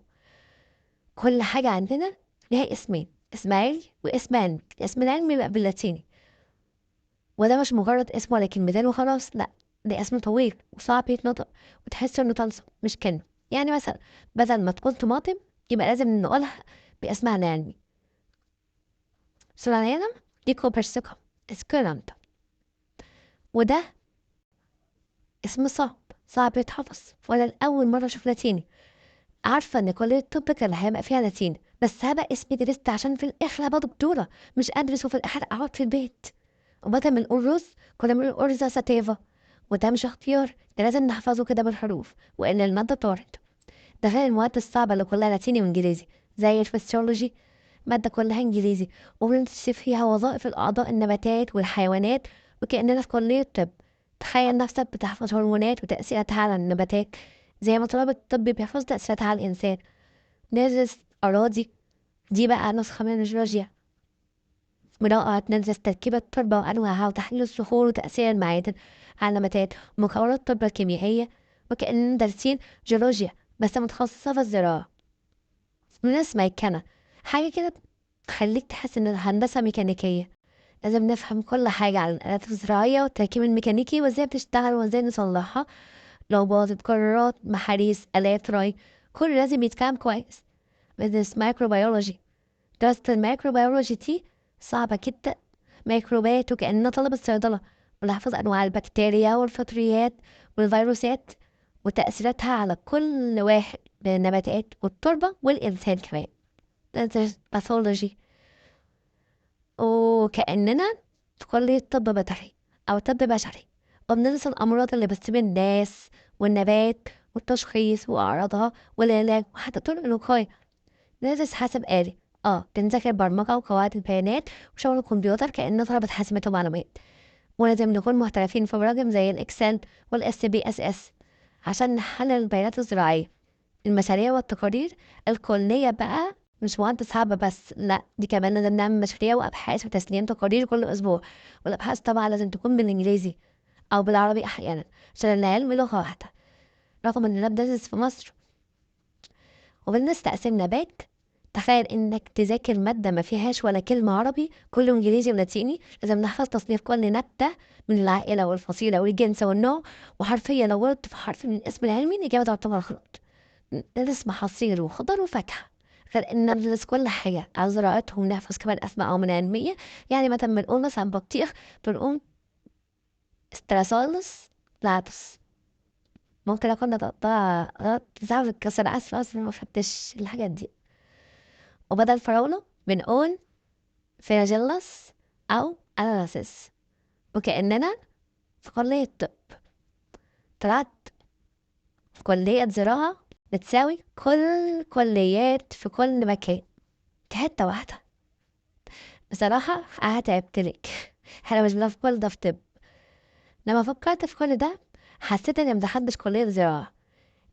A: كل حاجة عندنا ليها اسمين، اسم علمي واسم علمي. الاسم العلمي بيبقى باللاتيني، وده مش مجرد اسم ولا كلمتين وخلاص، لا ده اسم طويل وصعب يتنطق وتحس انه طلسم مش كلمة. يعني مثلا بدل ما تقول طماطم يبقى لازم نقولها باسمها العلمي، Solanum lycopersicum esculentum، وده اسم صعب، صعب يتحفظ، ولا الأول مرة أشوف لاتيني. عارفة إن كلية الطب كان هيبقى فيها لاتيني، بس هبقى اسمي درست عشان في الآخر هبقى دكتورة، مش أدرس وفي الآخر أقعد في البيت. وبدل ما نقول رز كنا بنقول Oryza sativa، وده مش اختيار، ده لازم نحفظه كده بالحروف، وإن المادة طارت. ده غير المواد الصعبة اللي كلها لاتيني وإنجليزي، زي الفسيولوجي مادة كلها إنجليزي وبنكتشف فيها وظائف الأعضاء النباتات والحيوانات وكأننا في كلية طب. تخيل نفسك بتحفظ هرمونات وتأثيراتها على النباتات زي ما طلاب الطب بيحفظوا تأثيراتها على الإنسان. ندرس أراضي، دي بقى نسخة من الجيولوجيا، بنقعد ندرس تركيبة التربة وأنواعها وتحليل الصخور وتأثير المعادن على النباتات ومكونات التربة الكيميائية، وكأننا دارسين جيولوجيا بس متخصصة في الزراعة. وناس ميكنة، حاجة كده تخليك تحس إن الهندسة ميكانيكية. لازم نفهم كل حاجة عن الآلات الزراعية والتركيب الميكانيكي وازاي بتشتغل وازاي نصلحها لو باظت، قرارات محاريس، آلات ري، كله لازم يتفهم كويس. بدرس microbiology، دراسة ال microbiology دي صعبة جدا، ميكروبات وكأننا طلبة صيدلة، ونحفظ أنواع البكتيريا والفطريات والفيروسات وتأثيراتها على كل واحد من النباتات والتربة والإنسان كمان. ندرس pathology وكأننا في كلية طب بشري أو طب بشري، وبندرس الأمراض اللي بتصيب الناس والنبات والتشخيص وأعراضها والعلاج وحتى طرق الوقاية. ندرس حاسب آلي، بنذاكر برمجة وقواعد البيانات وشغل الكمبيوتر كأننا طلبة حاسبات ومعلومات، ولازم نكون محترفين في برامج زي ال Excel وال SPSS عشان نحلل البيانات الزراعية. المشاريع والتقارير الكلية بقى مش مواد صعبة بس، لا دي كمان لازم نعمل مشاريع وأبحاث وتسليم تقارير كل أسبوع، والأبحاث طبعا لازم تكون بالإنجليزي أو بالعربي أحيانا عشان العلم لغة واحدة، رغم إننا بندرس في مصر وبندرس تقسيم نبات. تخيل إنك تذاكر مادة ما فيهاش ولا كلمة عربي، كله إنجليزي ولاتيني. لازم نحفظ تصنيف كل نبتة من العائلة والفصيلة والجنس والنوع، وحرفيا لو غلطت في حرف من الاسم العلمي الإجابة تعتبر غلط. ندرس محاصيل وخضر وفاكهة، غير إن ندرس كل حاجة على زراعتهم، ونحفظ كمان أسمائهم العلمية. يعني مثلا بنقول مثلا بطيخ بنقول Citrullus lanatus، ممكن أكون نطقتها غلط بسبب الكسر، آسفة أصلا ما فهمتش الحاجات دي. وبدل فراولة بنقول Fraxinus أو Ananas، وكأننا في كلية طب. طلعت في كلية زراعة بتساوي كل كليات في كل مكان في حتة واحدة. بصراحة أنا تعبتلك، احنا مش بنعرف كل ده في طب. لما فكرت في كل ده حسيت إني مدخلتش كلية زراعة،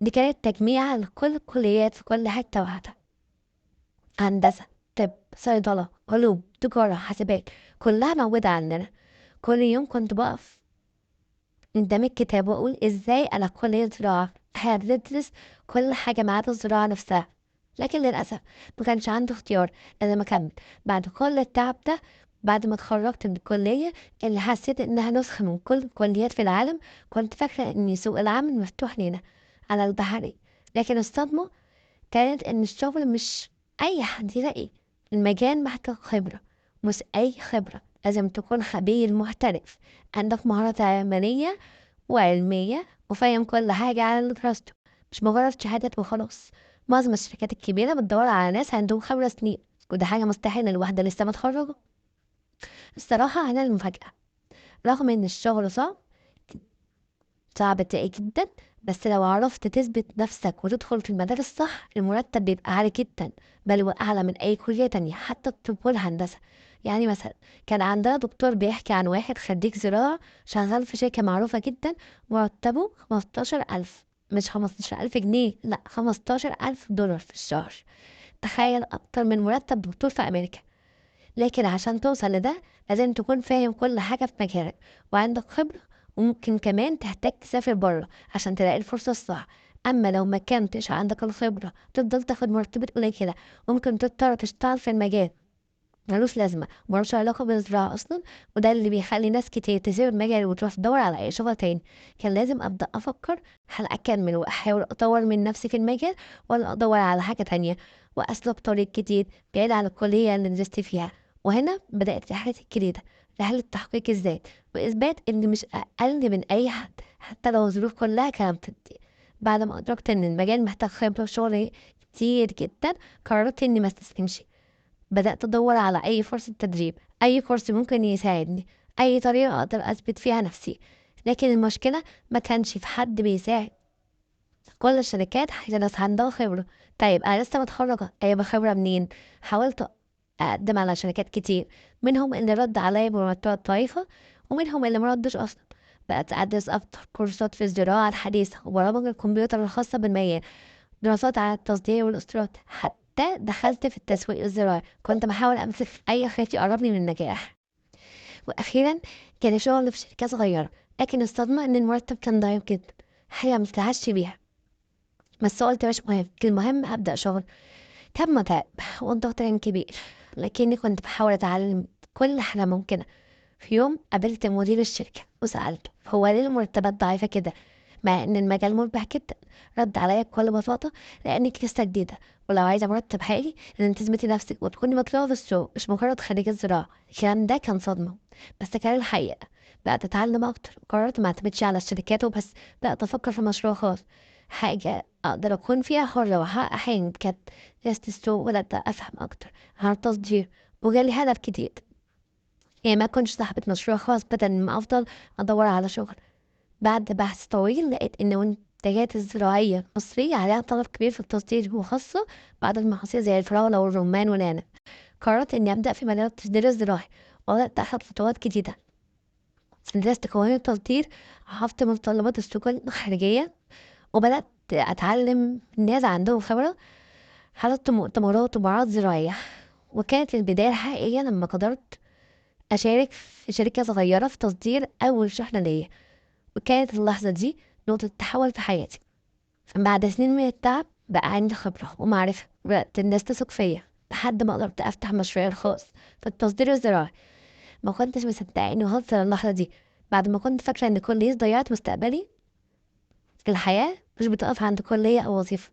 A: دي كانت تجميع لكل الكليات في كل حتة واحدة، هندسة، طب، صيدلة، علوم، تجارة، حاسبات، كلها موجودة عندنا. كل يوم كنت بقف قدام الكتاب وأقول إزاي أنا كلية زراعة هندرس كل حاجة ما عدا الزراعة نفسها، لكن للأسف ما كانش عندي اختيار إلا ما أكمل. بعد كل التعب ده، بعد ما اتخرجت من الكلية اللي حسيت إنها نسخة من كل الكليات في العالم، كنت فاكرة إن سوق العمل مفتوح لينا على البحري، لكن الصدمة كانت إن الشغل مش أي حد يلاقي. المجال محتاج خبرة، مش أي خبرة، لازم تكون خبير محترف، عندك مهارات عملية وعلمية وفاهم كل حاجة عن اللي درسته، مش مجرد شهادات وخلاص. معظم الشركات الكبيرة بتدور على ناس عندهم خبرة سنين، وده حاجة مستحيلة لواحدة لسه متخرجة. الصراحة هنا المفاجأة، رغم إن الشغل صعب، صعب تلاقي جدا، بس لو عرفت تثبت نفسك وتدخل في المجال الصح المرتب بيبقى عالي جدا، بل وأعلى من أي كلية تانية حتى الطب والهندسة. يعني مثلا كان عندنا دكتور بيحكي عن واحد خريج زراعة شغال في شركة معروفة جدا، مرتبه 15,000، مش 15,000 جنيه، لا $15,000 في الشهر. تخيل أكتر من مرتب دكتور في أمريكا. لكن عشان توصل لده لازم تكون فاهم كل حاجة في مجالك وعندك خبرة، وممكن كمان تحتاج تسافر بره عشان تلاقي الفرصة الصح. أما لو ما كنتش عندك الخبرة تفضل تاخد مرتبة قليل كده، وممكن تضطر تشتغل في المجال ملوش لازمة وملوش علاقة بالزراعة أصلا، وده اللي بيخلي ناس كتير تسيب المجال وتروح تدور على أي شغل تاني. كان لازم أبدأ أفكر هل أكمل وأحاول أطور من نفسي في المجال، ولا أدور على حاجة تانية وأسلك طريق جديد بعيد عن الكلية اللي نزلت فيها. وهنا بدأت رحلتي الجديدة، رحلة تحقيق الذات وإثبات إني مش أقل من أي حد حتى لو الظروف كلها كانت ضدي. بعد ما أدركت إن المجال محتاج خبرة وشغل كتير جدا، قررت إني ما استسلمش. بدأت أدور على أي فرصة تدريب، أي كورس ممكن يساعدني، أي طريقة أقدر أثبت فيها نفسي. لكن المشكلة ما كانش في حد بيساعد، كل الشركات عايزة ناس عندها خبرة. طيب أنا لسه متخرجة، أيوة خبرة منين؟ حاولت أقدم على شركات كتير، منهم اللي رد عليا بمرتبات ضعيفة ومنهم اللي مردش أصلا. بقت أدرس أكتر كورسات في الزراعة الحديثة وبرامج الكمبيوتر الخاصة بالمجال، دراسات على التصدير والاستيراد، حتى دخلت في التسويق الزراعي. كنت بحاول أمسك أي خيط يقربني من النجاح. وأخيرا كان شغل في شركة صغيرة، لكن الصدمة إن المرتب كان ضعيف جدا، حاجة مستعدش بيها. بس قلت مش مهم، المهم أبدأ شغل. كان متعب والضغط كان كبير، لكني كنت بحاول أتعلم كل حاجة ممكنة. في يوم قابلت مدير الشركة وسألته هو ليه المرتبات ضعيفة كده مع إن المجال مربح جدا؟ رد عليا بكل بساطة: لأنك لسه جديدة، ولو عايزة مرتب حقيقي لازم تثبتي نفسك وتكوني مطلوبة في السوق، مش مجرد خريجة زراعة. الكلام ده كان صدمة، بس كان الحقيقة. بقت أتعلم أكتر، قررت ما أعتمدش على الشركات وبس، بقت أفكر في مشروع خاص، حاجة أقدر أكون فيها حرة وأحقق حلمي بجد. درست السوق وبدأت أفهم أكتر عن التصدير، وجالي هدف جديد، يعني ما كنتش صاحبة مشروع خاص بدل ما أفضل أدور على شغل. بعد بحث طويل لقيت إن المنتجات الزراعية المصرية عليها طلب كبير في التصدير، وخاصة بعض المحاصيل زي الفراولة والرمان والعنب. قررت إني أبدأ في مجال التصدير الزراعي، وبدأت أخد خطوات جديدة. درست قوانين التصدير، عرفت متطلبات السوق الخارجية، وبدأت أتعلم ناس عندهم خبرة. حضرت مؤتمرات ومعارض زراعية، وكانت البداية الحقيقية لما قدرت أشارك في شركة صغيرة في تصدير أول شحنة ليا، وكانت اللحظة دي نقطة تحول في حياتي. بعد سنين من التعب بقى عندي خبرة ومعرفة، وبدأت الناس تثق فيا لحد ما قدرت أفتح مشروعي الخاص في التصدير الزراعي. ما كنتش مصدقة إني وصلت للحظة دي، بعد ما كنت فاكرة إن كلية ضيعت مستقبلي. الحياة مش بتقف عند كلية أو وظيفة،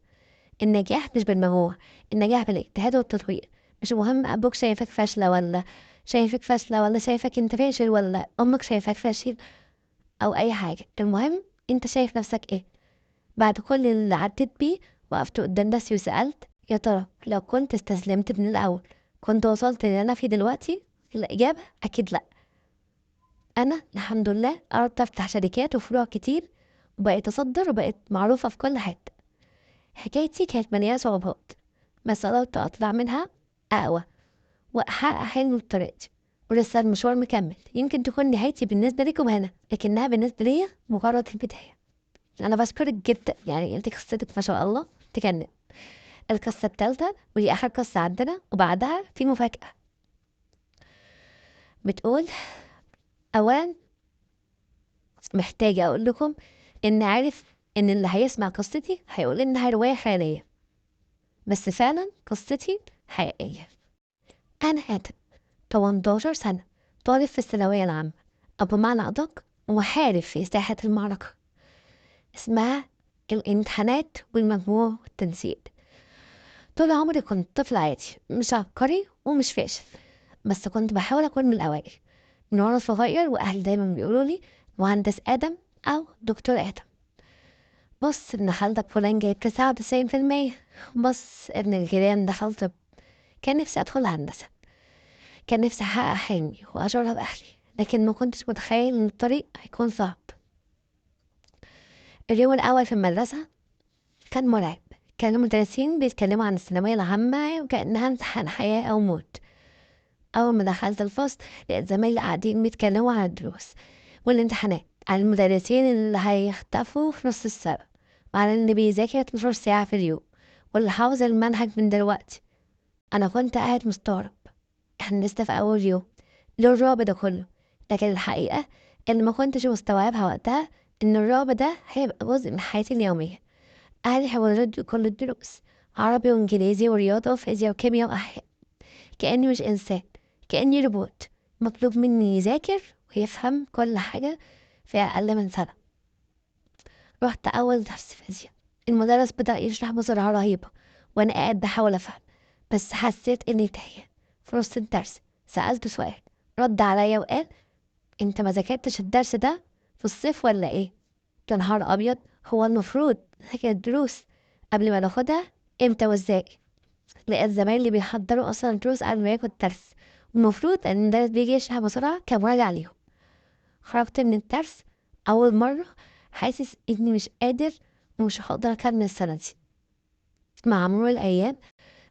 A: النجاح مش بالمجموع، النجاح بالاجتهاد والتطوير. مش مهم أبوك شايفك فاشلة ولا شايفك فاشلة ولا شايفك أنت فاشل ولا أمك شايفاك فاشل أو أي حاجة، المهم أنت شايف نفسك إيه. بعد كل اللي عديت بيه وقفت قدام نفسي وسألت يا ترى لو كنت استسلمت من الأول كنت وصلت اللي أنا فيه دلوقتي؟ الإجابة أكيد لأ. أنا الحمد لله قررت أفتح شركات وفروع كتير، وبقيت أصدر وبقيت معروفة في كل حتة. حكايتي كانت مليانة صعوبات، بس قدرت أطلع منها أقوى وأحقق حلمي بطريقتي، ولسه المشوار مكمل. يمكن تكون نهايتي بالنسبة لكم هنا، لكنها بالنسبة ليا مجرد البداية. أنا بشكرك جدا، يعني أنت قصتك ما شاء الله تجنن. القصة الثالثة ودي آخر قصة عندنا، وبعدها في مفاجأة. بتقول: أولا محتاجة أقول لكم إن عارف إن اللي هيسمع قصتي هيقول إنها رواية خيالية، بس فعلا قصتي حقيقية. أنا آدم، 18 سنة، طالب في الثانوية العامة، أو بمعنى أدق محارب في ساحة المعركة اسمها الامتحانات والمجموع والتنسيق. طول عمري كنت طفل عادي، مش عبقري ومش فاشل، بس كنت بحاول أكون من الأوائل من وأنا صغير، وأهلي دايما بيقولوا لي مهندس آدم أو دكتور آدم. بص ابن خالتك فلان جايب 99%، بص ابن الجيران دخل طب. كان نفسي أدخل هندسة، كان نفسي أحقق حلمي وأشرف أهلي، لكن ما كنتش متخيل إن الطريق هيكون صعب. اليوم الأول في المدرسة كان مرعب. كانوا المدرسين بيتكلموا عن الثانوية العامة وكأنها امتحان حياة أو موت. أول ما دخلت الفصل لقيت زمايلي قاعدين بيتكلموا عن الدروس والامتحانات، عن المدرسين اللي هيختفوا في نص السنة، وعن اللي بيذاكر 12 ساعة في اليوم، واللي حافظ المنهج من دلوقتي. أنا كنت قاعد مستغرب، احنا لسه في أول يوم، ليه الرعب ده كله؟ لكن الحقيقة اللي ما كنتش مستوعبها وقتها إن الرعب ده هيبقى جزء من حياتي اليومية. أهلي حولوا كل الدروس، عربي وإنجليزي ورياضة وفيزياء وكيمياء وأحياء، كأني مش إنسان، كأني روبوت مطلوب مني يذاكر ويفهم كل حاجة في أقل من سنة. رحت أول درس فيزياء، المدرس بدأ يشرح بسرعة رهيبة وأنا قاعد بحاول أفهم، بس حسيت إني تايه. في نص الدرس سألته سؤال، رد عليا وقال أنت ما ذاكرتش الدرس ده في الصيف ولا إيه؟ يا نهار أبيض، هو المفروض نذاكر الدروس قبل ما ناخدها إمتى وإزاي؟ لقيت زمايلي بيحضروا أصلا الدروس قبل ما ياخد الدرس، والمفروض إن المدرس بيجي يشرح بسرعة كمراجعة عليهم. خرجت من الدرس أول مرة حاسس إني مش قادر ومش هقدر أكمل السنة دي. مع مرور الأيام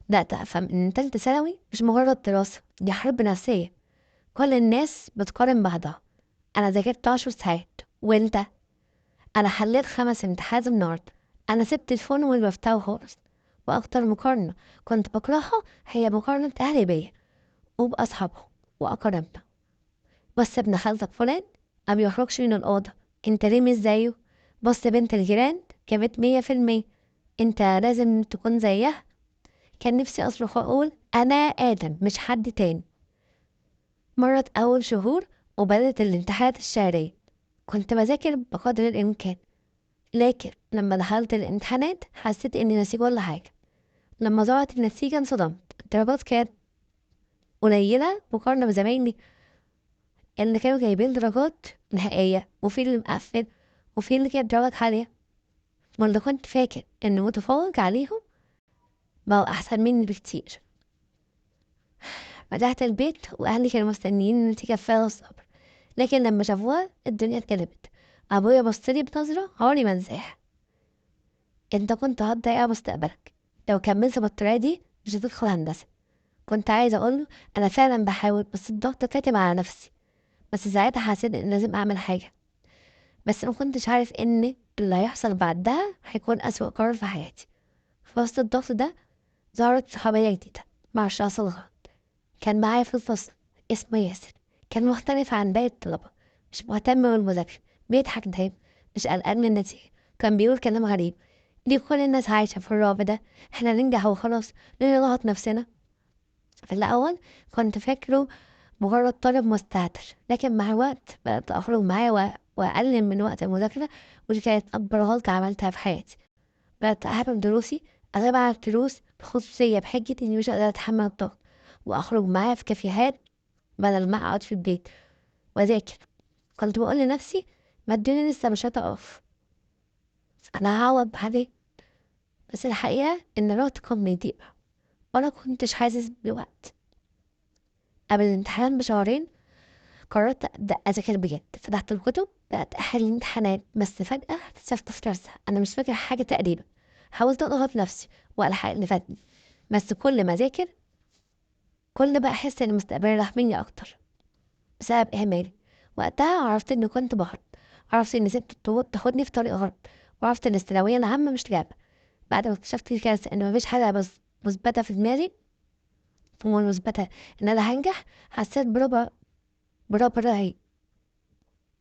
A: بدأت أفهم إن تالتة ثانوي مش مجرد دراسة، دي حرب نفسية. كل الناس بتقارن بعضها، أنا ذاكرت 10 ساعات وأنت؟ أنا حليت 5 امتحانات النهاردة، أنا سبت الفون والمفتاح خالص. وأكتر مقارنة كنت بكرهها هي مقارنة أهلي بيا وبأصحابهم وأقاربنا. بص ابن خالتك فلان ما بيخرجش من الأوضة، أنت ليه مش زيه؟ بص بنت الجيران جابت 100%، أنت لازم تكون زيها. كان نفسي أصرخ وأقول أنا آدم مش حد تاني. مرت أول شهور وبدأت الامتحانات الشهرية. كنت بذاكر بقدر الإمكان، لكن لما دخلت الامتحانات حسيت إني نسيت كل حاجة. لما ظهرت النتيجة انصدمت، الدرجات كانت قليلة مقارنة بزمايلي اللي كانوا جايبين درجات نهائية، وفي اللي مقفل وفي اللي جايب درجات عالية. واللي كنت فاكر إنه متفوق عليهم بقوا أحسن مني بكتير. رجعت البيت وأهلي كانوا مستنيين النتيجة بفارغ الصبر، لكن لما شافوها الدنيا اتقلبت. أبويا بصلي بنظرة عمري ما انساها: أنت كنت هتضيع مستقبلك لو كملت بالطريقة دي، مش هتدخل هندسة. كنت عايزة أقوله أنا فعلا بحاول، بس الضغط كاتم على نفسي. بس ساعتها حسيت إن لازم أعمل حاجة، بس ما كنتش عارف إن اللي هيحصل بعدها هيكون أسوأ قرار في حياتي. في وسط الضغط ده ظهرت صحوبية جديدة مع الشخص الغلط. كان معايا في الفصل، اسمه ياسر. كان مختلف عن باقي الطلبة، مش مهتم بالمذاكرة، بيضحك دايما، مش قلقان من النتيجة. كان بيقول كلام غريب: ليه كل الناس عايشة في الرعب ده؟ احنا ننجح وخلاص، ليه نضغط نفسنا؟ في الأول كنت فاكره مجرد طالب مستهتر، لكن مع الوقت بدأت أخرج معاه وأقلل من وقت المذاكرة، ودي كانت أكبر غلطة عملتها في حياتي. بدأت أهرب دروسي، أغيب على الدروس بخصوصية بحجة إني مش قادرة أتحمل الضغط، وأخرج معاه في كافيهات بدل ما أقعد في البيت وأذاكر. كنت بقول لنفسي ما الدنيا لسه مش هتقف، أنا هعوض بعدين. بس الحقيقة إن الوقت كان بيضيع وأنا كنتش حاسس بالوقت. قبل الامتحان بشهرين قررت أبدأ أذاكر بجد. فتحت الكتب، بدأت أحل الامتحانات، بس فجأة اكتشفت في كارثة، أنا مش فاكرة حاجة تقريبا. حاولت أضغط نفسي وألحق اللي فاتني، بس كل ما أذاكر كل ما أحس إن مستقبلي راح مني أكتر بسبب إهمالي. وقتها عرفت إني كنت بهرب، عرفت إني سبت الطرق تاخدني في طريق غلط، وعرفت إن الثانوية العامة مش لعبة. بعد ما اكتشفت الكارثة إن مفيش حاجة بس مثبتة في دماغي ومثبتة إن أنا هنجح، حسيت برعب رهيب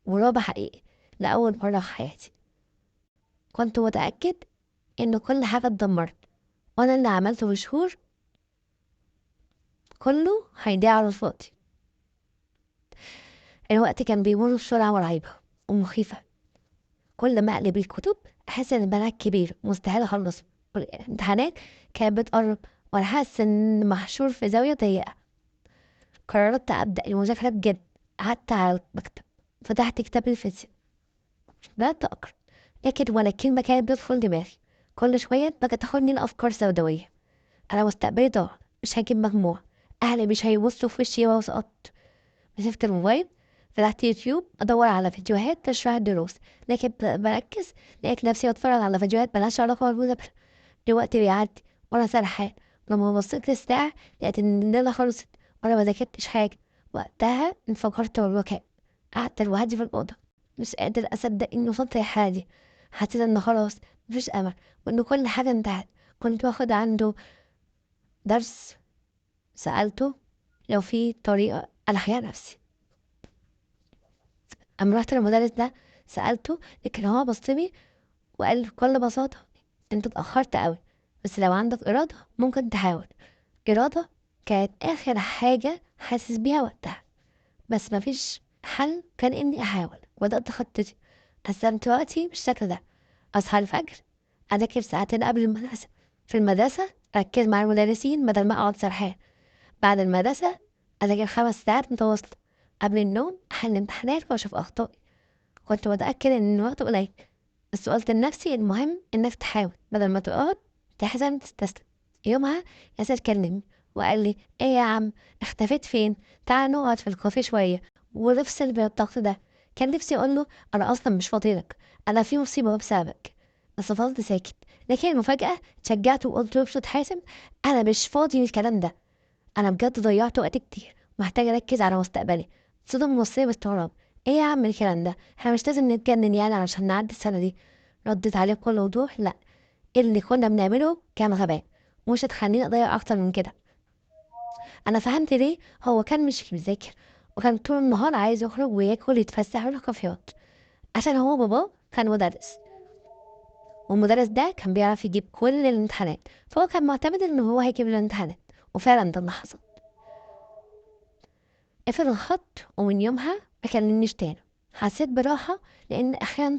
A: ورعب حقيقي لأول مرة في حياتي. كنت متأكد إن كل حاجة اتدمرت، وأنا اللي عملته بشهور كله هيضيع على الفاضي. الوقت كان بيمر بسرعة مرعبة ومخيفة. كل ما أقلب الكتب أحس إن المنهج كبير مستحيل أخلصه، والامتحانات كانت بتقرب وأنا حاسة إن محشور في زاوية ضيقة. قررت أبدأ المذاكرة بجد. قعدت على المكتب، فتحت كتاب الفيزياء، بدأت أقرأ، لكن ولا كلمة كانت بتدخل دماغي. كل شوية بقت تاخدني لأفكار سوداوية: أنا مستقبلي ضاع، مش هجيب مجموع، أهلي مش هيبصوا في وشي لو سقطت. مسكت الموبايل، فتحت يوتيوب أدور على فيديوهات تشرح الدروس، لكن بركز لقيت نفسي بتفرج على فيديوهات ملهاش علاقة بالمذاكرة. الوقت بيعدي وأنا سرحان. لما بصيت للساعة لقيت إن الليلة خلصت وأنا ما ذاكرتش حاجة. وقتها انفجرت بالبكاء. قعدت لوحدي في الأوضة مش قادر أصدق إني وصلت للحالة دي. حسيت إن خلاص مفيش أمل وإن كل حاجة انتهت. كنت واخد عنده درس، سألته لو في طريقة ألحق نفسي. أما رحت للمدرس ده سألته، لكن هو بصلي وقال بكل بساطة: أنت اتأخرت أوي، بس لو عندك إرادة ممكن تحاول. إرادة كانت آخر حاجة حاسس بيها وقتها، بس مفيش حل كان إني أحاول. وبدأت خطتي، قسمت وقتي بالشكل ده: أصحى الفجر، أذاكر ساعتين قبل المدرسة، في المدرسة أركز مع المدرسين بدل ما أقعد سرحان، بعد المدرسة أذاكر 5 ساعات متواصلة، قبل النوم أحل امتحانات وأشوف أخطائي. كنت متأكدة إن الوقت قليل، بس قلت لنفسي المهم إنك تحاول بدل ما تقعد تحزن تستسلم. يومها ياسر كلمني وقال لي: إيه يا عم، اختفيت فين؟ تعال نقعد في الكافيه شوية ونفصل من الضغط ده. كان نفسي أقول له أنا أصلا مش فاضيلك، أنا في مصيبة بسببك، بس فضلت ساكت. لكن المفاجأة اتشجعت وقلت له بصوت حاسم: أنا مش فاضي للكلام ده، أنا بجد ضيعت وقت كتير، محتاجة أركز على مستقبلي. صدم مصرية باستغراب: إيه يا عم الكلام ده؟ إحنا مش لازم نتجنن يعني علشان نعدي السنة دي. ردت عليه بكل وضوح: لأ، اللي كنا بنعمله كان غباء ومش هتخليني أضيع أكتر من كده. أنا فهمت ليه هو كان مش بيذاكر وكان طول النهار عايز يخرج وياكل ويتفسح ويروح كافيهات، عشان هو باباه كان مدرس والمدرس ده كان بيعرف يجيب كل الامتحانات، فهو كان معتمد إن هو هيجيب الامتحانات، وفعلا ده اللي حصل. قفل الخط، ومن يومها ما كلمنيش تاني. حسيت براحة لأن أخيرا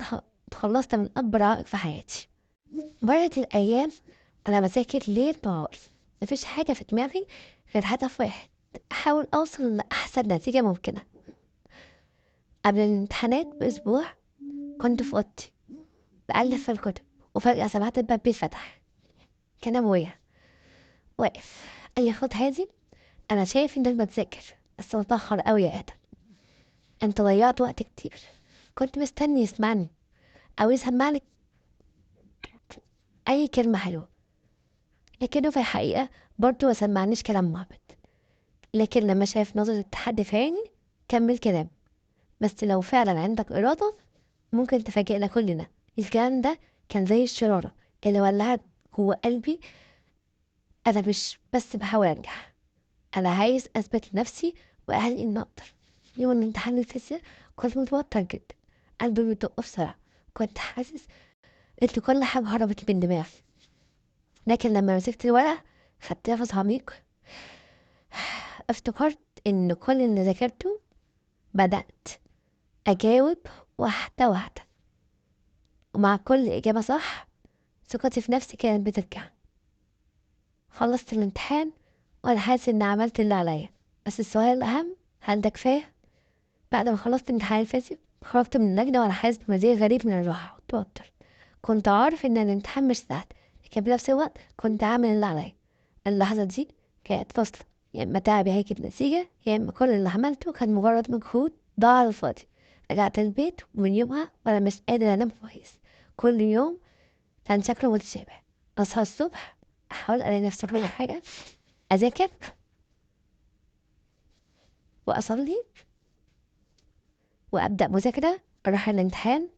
A: اتخلصت من أكبر عائق في حياتي. مرت الأيام أنا بذاكر ليل نهار، مفيش حاجة في دماغي غير هدف واحد، أحاول أوصل لأحسن نتيجة ممكنة. قبل الامتحانات بأسبوع كنت في أوضتي بألف في الكتب، وفجأة سمعت الباب بيتفتح. كان أبويا واقف قال لي خد هادي، أنا شايف إنك بتذاكر بس متأخر أوي يا آدم، أنت ضيعت وقت كتير. كنت مستني يسمعني أو يسمعني أي كلمة حلوة، لكنه في الحقيقة برضه ما سمعنيش كلام محبط. لكن لما شاف نظرة التحدي في عيني كمل كلام، بس لو فعلا عندك إرادة ممكن تفاجئنا كلنا. الكلام ده كان زي الشرارة اللي ولعت جوه قلبي. أنا مش بس بحاول أنجح، أنا عايز أثبت لنفسي وأهلي إني أقدر. يوم الامتحان الفيزياء كنت متوتر جدا، قلبي بيدق بسرعة، كنت حاسس إن كل حاجة هربت من دماغي. لكن لما مسكت الورقة خدت نفس عميق، افتكرت إن كل اللي ذاكرته بدأت أجاوب واحدة واحدة، ومع كل إجابة صح ثقتي في نفسي كانت بترجع. خلصت الامتحان وأنا حاسس إني عملت اللي عليا، بس السؤال الأهم، هل ده كفاية؟ بعد ما خلصت امتحان الفيزياء خرجت من اللجنة وأنا حاسس بمزيج غريب من الراحة والتوتر. كنت عارف إن الامتحان مش سهل، لكن بنفس الوقت كنت عامل اللي عليا. اللحظة دي كانت فاصلة، يا إما تعبي هيجيب نتيجة، يا إما كل اللي عملته كان مجرد مجهود ضاع على الفاضي. رجعت البيت ومن يومها وأنا مش قادر أنام كويس. كل يوم كان شكله متشابه، أصحى الصبح أحاول ألاقي نفسي كل حاجة، أذاكر وأصلي وأبدأ مذاكرة، أروح الامتحان،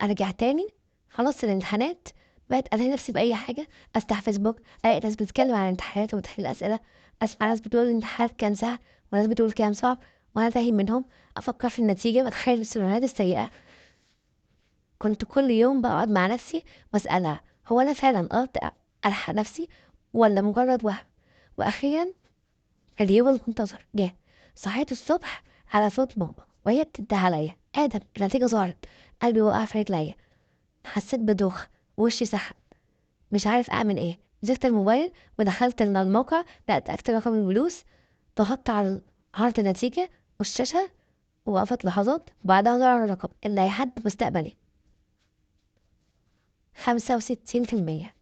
A: أرجع تاني. خلصت الامتحانات بقيت ألاقي نفسي بأي حاجة، أفتح فيسبوك ألاقي ناس بتتكلم عن الامتحانات وبتحل أسئلة، أسمع ناس بتقول الامتحان كان سهل وناس بتقول كان صعب، وأنا تاهي منهم. أفكر في النتيجة وأتخيل السيناريوهات السيئة. كنت كل يوم بقعد مع نفسي وأسألها، هو أنا فعلا قدرت ألحق نفسي ولا مجرد وهم؟ وأخيرا اليوم المنتظر جه. صحيت الصبح على صوت ماما وهي بتنده عليا، آدم النتيجة ظهرت. قلبي وقع في رجليا، حسيت بدوخة ووشي سحب، مش عارف أعمل إيه. مسكت الموبايل ودخلت الموقع، لقيت أكتب رقم الجلوس، ضغطت على عرض النتيجة والشاشة وقفت لحظات، وبعدها ظهر الرقم اللي هيحدد مستقبلي، 65%.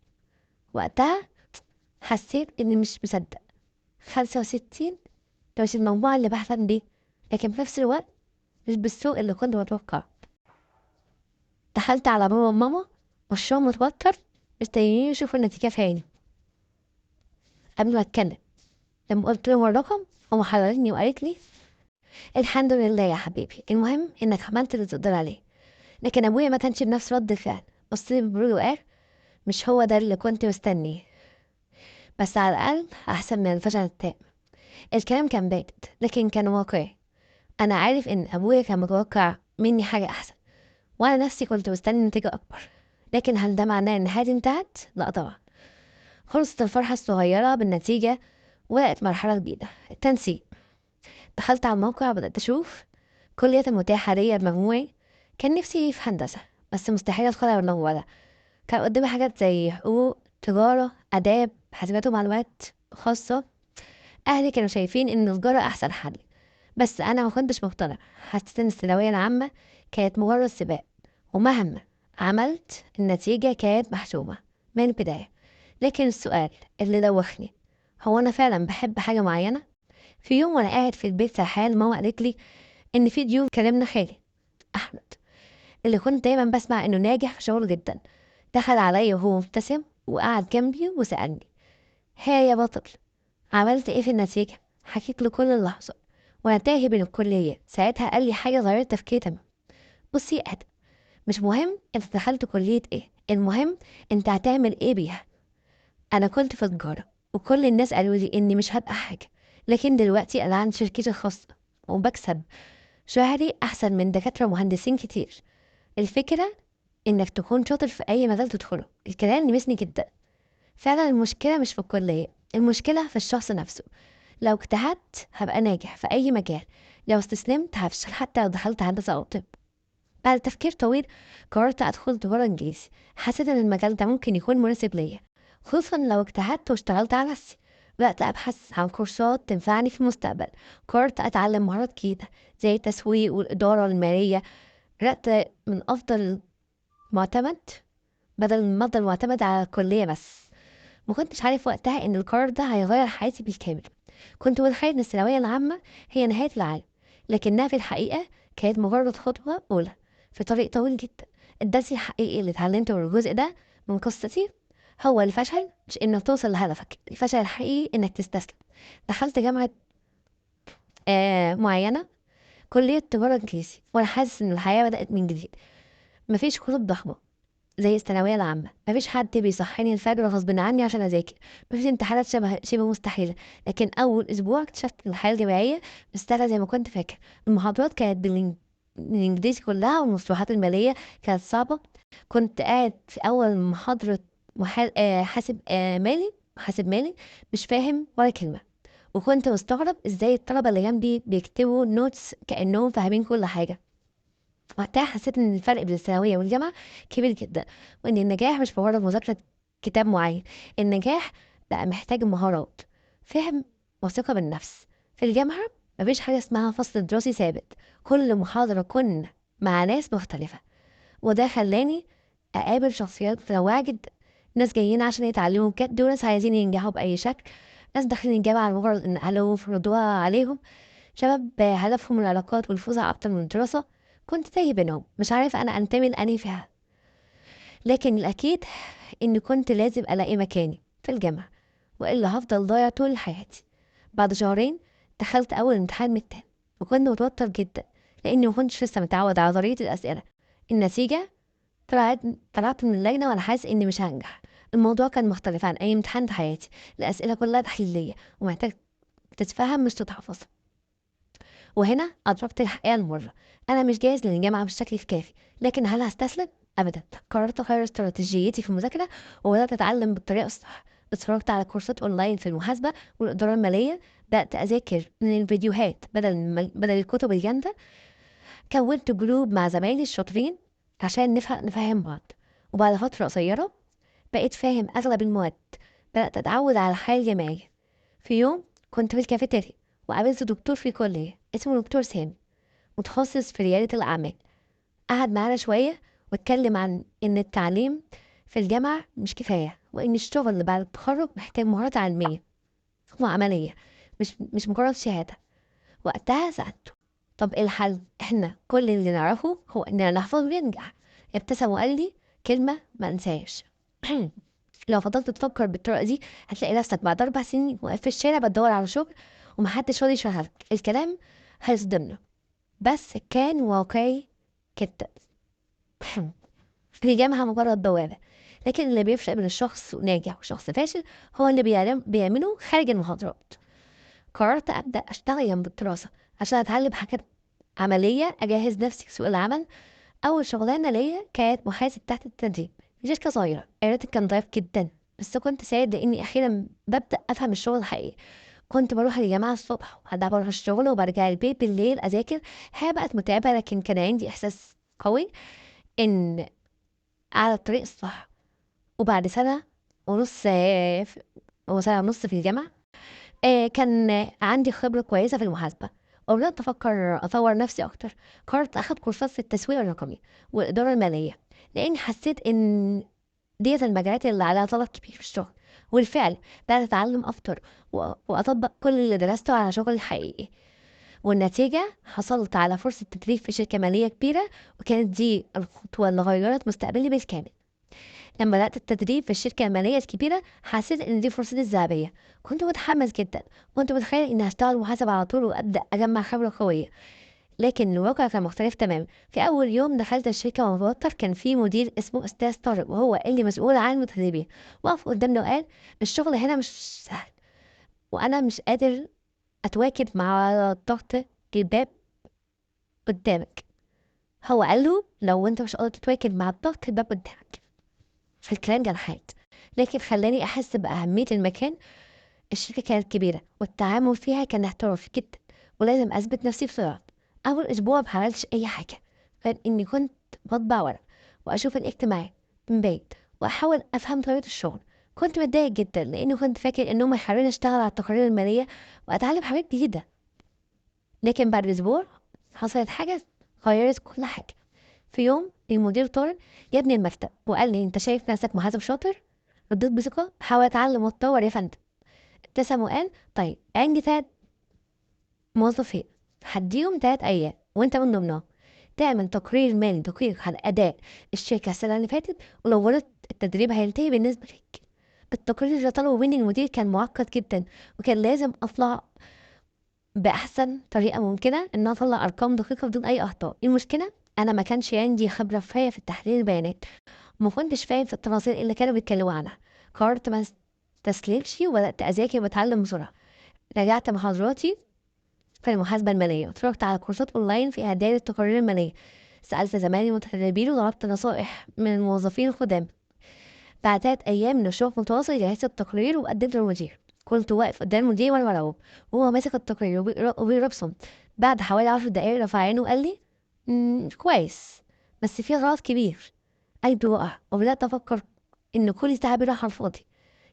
A: وقتها حسيت إني مش مصدق، 65 ده مش المجموعة اللي بحلم بيه، لكن في نفس الوقت مش بالسوء اللي كنت بتوقعه. دخلت على بابا وماما وشهم متوتر، مستنيين يشوفوا النتيجة في عيني قبل ما اتكلم. لما قلت لهم الرقم ماما حضرتني وقالت لي الحمد لله يا حبيبي، المهم انك عملت اللي تقدر عليه. لكن ابويا ما كانش بنفس رد الفعل، بص لي ببرود وقال مش هو ده اللي كنت مستنيه، بس على الاقل احسن من الفشل التام. الكلام كان بارد لكن كان واقعي. انا عارف ان ابويا كان متوقع مني حاجه احسن، وانا نفسي كنت مستني نتيجه اكبر، لكن هل ده معناه ان حياتي انتهت؟ لا طبعا. خلصت الفرحه الصغيره بالنتيجه وبدات مرحله جديده، التنسيق. دخلت على الموقع وبدات اشوف كليات المتاحه ليا بمجموعي. كان نفسي في هندسه بس مستحيل ادخلها بالمجموع ده. كان قدامي حاجات زي حقوق، تجاره، اداب، حاسبات ومعلومات خاصه. اهلي كانوا شايفين ان التجاره احسن حل، بس انا ما كنتش مقتنع. حسيت ان الثانويه العامه كانت مجرد سباق، ومهما عملت النتيجه كانت محسومه من البدايه. لكن السؤال اللي دوخني، هو انا فعلا بحب حاجه معينه؟ في يوم وانا قاعد في البيت سرحان، ماما قالت لي ان في ضيوف كلمنا خالي احمد اللي كنت دايما بسمع انه ناجح في شغله جدا. دخل عليا وهو مبتسم وقعد جنبي وسالني، ها يا بطل عملت ايه في النتيجه؟ حكيت له كل اللي حصل وانا تاهي بين الكليه. ساعتها قال لي حاجه غيرت تفكيري تماما. بصي يا ادم، مش مهم انت دخلت كليه ايه، المهم انت هتعمل ايه بيها. انا كنت في تجاره وكل الناس قالوا لي اني مش هبقى حاجه، لكن دلوقتي انا عندي شركتي الخاصه وبكسب شهري احسن من دكاتره ومهندسين كتير. الفكره إنك تكون شاطر في أي مجال تدخله. الكلام لمسني جدا. فعلا المشكلة مش في الكلية، المشكلة في الشخص نفسه. لو اجتهدت هبقى ناجح في أي مجال، لو استسلمت هفشل حتى لو دخلت هندسة أو طب. بعد تفكير طويل قررت أدخل تجارة إنجليزي. حسيت إن المجال ده ممكن يكون مناسب ليا، خصوصا لو اجتهدت واشتغلت على نفسي. بدأت أبحث عن كورسات تنفعني في المستقبل. قررت أتعلم مهارات جديدة زي التسويق والإدارة المالية. بدأت من أفضل معتمد بدل ما أفضل معتمد على الكلية بس. ما كنتش عارف وقتها إن القرار ده هيغير حياتي بالكامل. كنت متخيل إن الثانوية العامة هي نهاية العالم، لكنها في الحقيقة كانت مجرد خطوة أولى في طريق طويل جدا. الدرس الحقيقي اللي اتعلمته من الجزء ده من قصتي هو الفشل مش إنك توصل لهدفك، الفشل الحقيقي إنك تستسلم. دخلت جامعة معينة، كلية تجارة إنجليزي، وأنا حاسس إن الحياة بدأت من جديد. مفيش كتب ضخمة زي الثانوية العامة، مفيش حد بيصحيني الفجر غصب عني عشان أذاكر، مفيش امتحانات شبه مستحيلة. لكن أول أسبوع اكتشفت إن الحياة الجامعية مش سهلة زي ما كنت فاكر. المحاضرات كانت بالإنجليزي كلها، والمصطلحات المالية كانت صعبة. كنت قاعد في أول محاضرة حاسب مالي، محاسب مالي، مش فاهم ولا كلمة، وكنت مستغرب إزاي الطلبة اللي جنبي بيكتبوا notes كأنهم فاهمين كل حاجة. وقتها حسيت إن الفرق بين الثانوية والجامعة كبير جدا، وإن النجاح مش مجرد مذاكرة كتاب معين، النجاح بقى محتاج مهارات، فهم، وثقة بالنفس. في الجامعة مفيش حاجة اسمها فصل دراسي ثابت، كل محاضرة كنا مع ناس مختلفة، وده خلاني أقابل شخصيات متنوعة جدا. ناس جايين عشان يتعلموا بجد، وناس عايزين ينجحوا بأي شكل، ناس داخلين الجامعة لمجرد إن أهلهم فرضوها عليهم، شباب هدفهم العلاقات والفوز أكتر من الدراسة. كنت تايه بينهم، مش عارف أنا أنتمي لأنهي فئة، لكن الأكيد إن كنت لازم ألاقي مكاني في الجامعة، وإلا هفضل ضايع طول حياتي. بعد شهرين دخلت أول امتحان midterm، وكنت متوتر جدا لأني ما كنتش لسه متعود على طريقة الأسئلة. النتيجة طلعت من اللجنة وأنا حاسس إني مش هنجح. الموضوع كان مختلف عن أي امتحان في حياتي، الأسئلة كلها تحليلية ومحتاج تتفهم مش تتحفظ. وهنا أدركت الحقيقة المرة، أنا مش جاهز للجامعة بالشكل الكافي، لكن هل هستسلم؟ أبدا. قررت أغير استراتيجيتي في المذاكرة وبدأت أتعلم بالطريقة الصح. اتفرجت على كورسات أونلاين في المحاسبة والإدارة المالية، بدأت أذاكر من الفيديوهات بدل الكتب الجامدة. كونت group مع زمايلي الشاطرين عشان نفهم بعض، وبعد فترة قصيرة بقيت فاهم أغلب المواد. بدأت أتعود على الحياة الجامعية. في يوم كنت في الكافيتيريا وقابلت دكتور في الكلية اسمه دكتور سامي، متخصص في ريادة الأعمال. قعد معانا شوية واتكلم عن إن التعليم في الجامعة مش كفاية، وإن الشغل اللي بعد التخرج محتاج مهارات علمية وعملية، مش مجرد شهادة. وقتها سألته طب إيه الحل؟ إحنا كل اللي نعرفه هو إننا نحفظ وننجح. ابتسم وقال لي كلمة ما أنساهاش: لو فضلت تفكر بالطريقة دي هتلاقي نفسك بعد 4 سنين واقف في الشارع بتدور على شغل ومحدش راضي يشغلك. الكلام هيصدمنا، بس كان واقعي جدا. في الجامعة مجرد بوابة، لكن اللي بيفرق بين الشخص ناجح وشخص فاشل هو اللي بيعمله خارج المحاضرات. قررت أبدأ أشتغل جنب الدراسة عشان أتعلم حاجات عملية، أجهز نفسي لسوق العمل. أول شغلانة ليا كانت محاسب تحت التدريب في شركة صغيرة. الراتب كان ضعيف جدا، بس كنت سعيد لأني أخيرا ببدأ أفهم الشغل الحقيقي. كنت بروح الجامعة الصبح وبعدها بروح الشغل وبرجع البيت بالليل أذاكر. الحياة بقت متعبة، لكن كان عندي إحساس قوي إن على الطريق الصح. وبعد سنة ونص وسنة ونص في الجامعة كان عندي خبرة كويسة في المحاسبة، وبدأت أفكر أطور نفسي أكتر. قررت أخد كورسات في التسويق الرقمي والإدارة المالية، لأن حسيت إن ديت المجالات اللي عليها طلب كبير في الشغل. والفعل بدأت أتعلم أكتر وأطبق كل اللي درسته على شغل الحقيقي. والنتيجة حصلت على فرصة تدريب في شركة مالية كبيرة، وكانت دي الخطوة اللي غيرت مستقبلي بالكامل. لما بدأت التدريب في الشركة المالية الكبيرة حسيت إن دي فرصتي الذهبية. كنت متحمس جدا، كنت متخيل إني هشتغل محاسب على طول وأبدأ أجمع خبرة قوية، لكن الواقع كان مختلف تماما. في أول يوم دخلت الشركة ومتوتر، كان في مدير اسمه أستاذ طارق، وهو اللي مسؤول عن المتدربين. وقف قدامنا وقال الشغل هنا مش سهل، وأنا مش قادر أتواكب مع ضغط الباب قدامك. هو قال له لو انت مش قادر تتواكب مع الضغط الباب قدامك. الكلام كان حاد، لكن خلاني احس باهمية المكان. الشركة كانت كبيرة والتعامل فيها كان احترافي جدا، ولازم اثبت نفسي بسرعة. اول اسبوع ما عملتش اي حاجة غير اني كنت بطبع ورق واشوف الاجتماعات من بعيد واحاول افهم طريقه الشغل. كنت متضايق جدا لاني كنت فاكر انهم هيخلوني اشتغل على التقارير المالية واتعلم حاجات جديدة. لكن بعد اسبوع حصلت حاجة غيرت كل حاجة. في يوم المدير طارق جابني المكتب وقال لي انت شايف نفسك محاسب شاطر؟ رديت بثقة، حاول اتعلم واتطور يا فندم. ابتسم وقال طيب عندي 3 موظفين، هديهم 3 ايام وانت من ضمنهم، تعمل تقرير مالي دقيق على اداء الشركة السنة اللي فاتت، ولو غلطت التدريب هينتهي بالنسبة لك. التقرير اللي طلبه مني المدير كان معقد جدا، وكان لازم اطلع باحسن طريقه ممكنة ان اطلع ارقام دقيقة بدون اي اخطاء. المشكلة انا ما كانش عندي خبره كفاية في التحليل البيانات، وما كنتش فاهم في التفاصيل اللي كانوا بيتكلموا عنها. قررت ما استسلمش وبدات اذاكر واتعلم بسرعة. راجعت محاضراتي في المحاسبة المالية، واتفرجت على كورسات اونلاين في اعداد التقارير المالية، سالت زمايلي المتدربين وطلبت نصائح من الموظفين القدام. بعد 3 ايام من الشغل متواصل جهزت التقرير وقدمته للمدير. كنت واقف قدام المدير وانا مرعوب، وهو ماسك التقرير وبيقرا بصمت. بعد حوالي 10 دقايق رفع عينه وقال لي كويس، بس في غلط كبير. قلبي وقع وبدأت أفكر إن كل تعبي راح على الفاضي.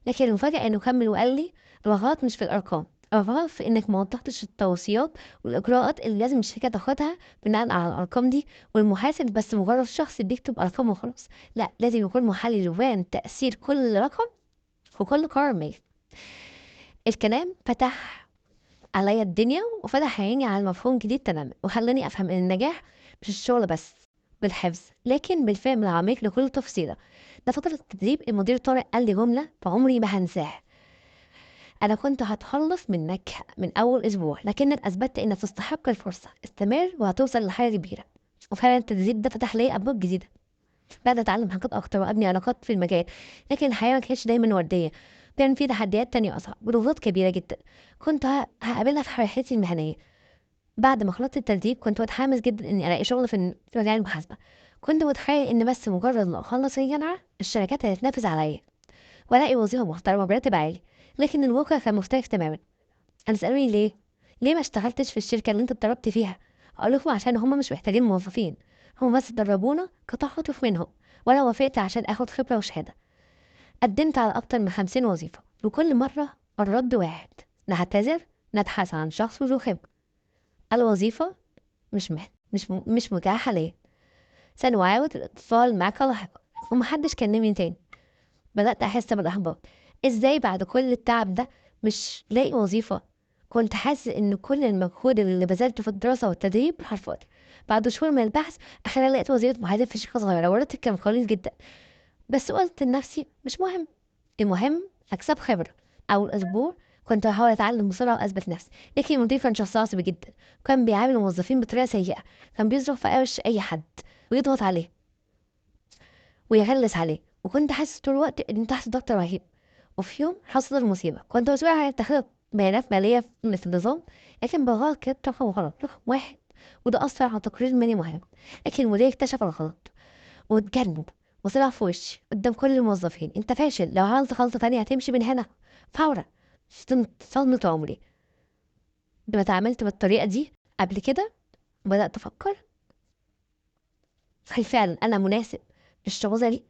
A: لكن المفاجأة إنه كمل وقال لي الغلط مش في الأرقام، الغلط في إنك ما وضحتش التوصيات والإجراءات اللي لازم الشركة تاخدها بناء على الأرقام دي، والمحاسب بس مجرد شخص بيكتب أرقام وخلاص، لا لازم يكون محلل وفاهم تأثير كل رقم وكل قرار مالي. الكلام فتح عليا الدنيا وفتح عيني على مفهوم جديد تماما، وخلاني أفهم إن النجاح مش الشغل بس بالحفظ، لكن بالفهم العميق لكل تفصيلة. ده فترة التدريب المدير طارق قال لي جملة فعمري ما هنساها: أنا كنت هتخلص منك من أول أسبوع، لكنك أثبتت إنك تستحق الفرصة، استمر وهتوصل لحاجة كبيرة. وفعلا التدريب ده فتح لي أبواب جديدة، بدأت أتعلم حاجات أكتر وأبني علاقات في المجال. لكن الحياة ما كانتش دايما وردية، كان في تحديات تانية أصعب وضغوطات كبيرة جدا كنت هقابلها في رحلتي المهنية. بعد ما خلصت التدريب كنت متحمس جدا إني ألاقي شغل في مجال المحاسبة. كنت متخيل إن بس مجرد ما أخلص الجامعة الشركات هتتنافس عليا وألاقي وظيفة محترمة براتب عالي، لكن الواقع كان مختلف تماما. أنا سألوني ليه ما اشتغلتش في الشركة اللي أنت اتدربت فيها؟ أقول لكم عشان هما مش محتاجين موظفين، هما بس دربونا كتخطف منهم، وأنا وافقت عشان آخد خبرة وشهادة. قدمت على أكتر من 50 وظيفة، وكل مرة الرد واحد: نعتذر، نبحث عن شخص ذو خبرة، الوظيفة مش متاحة ليا، سنعاود الاتصال معك لاحقا. ومحدش كلمني تاني. بدأت أحس بالإحباط، إزاي بعد كل التعب ده مش لاقي وظيفة؟ كنت حاسس إن كل المجهود اللي بذلته في الدراسة والتدريب راح الفاضي. بعد شهور من البحث أخيرا لقيت وظيفة محاسب في شركة صغيرة، وراتب كان قليل جدا، بس قلت لنفسي مش مهم، المهم أكسب خبرة. أول أسبوع كنت بحاول أتعلم بسرعة وأثبت نفسي، لكن المدير كان شخص عصبي جدا، كان بيعامل الموظفين بطريقة سيئة، كان بيصرخ في وش أي حد ويضغط عليه ويغلس عليه، وكنت حاسس طول الوقت إني تحت ضغط رهيب. وفي يوم حصلت المصيبة، كنت مسؤولة عن اتخاذ بيانات مالية في النظام، لكن بالغلط كتبت رقم غلط، رقم 1، وده أثر على تقرير مالي مهم. لكن المدير اكتشف الغلط واتجنن وطلع في وشي قدام كل الموظفين: انت فاشل، لو عملت غلطة تانية هتمشي من هنا فورا. صدمة عمري. لما اتعاملت بالطريقة دي قبل كده بدأت أفكر، هل فعلا أنا مناسب للشغلة دي؟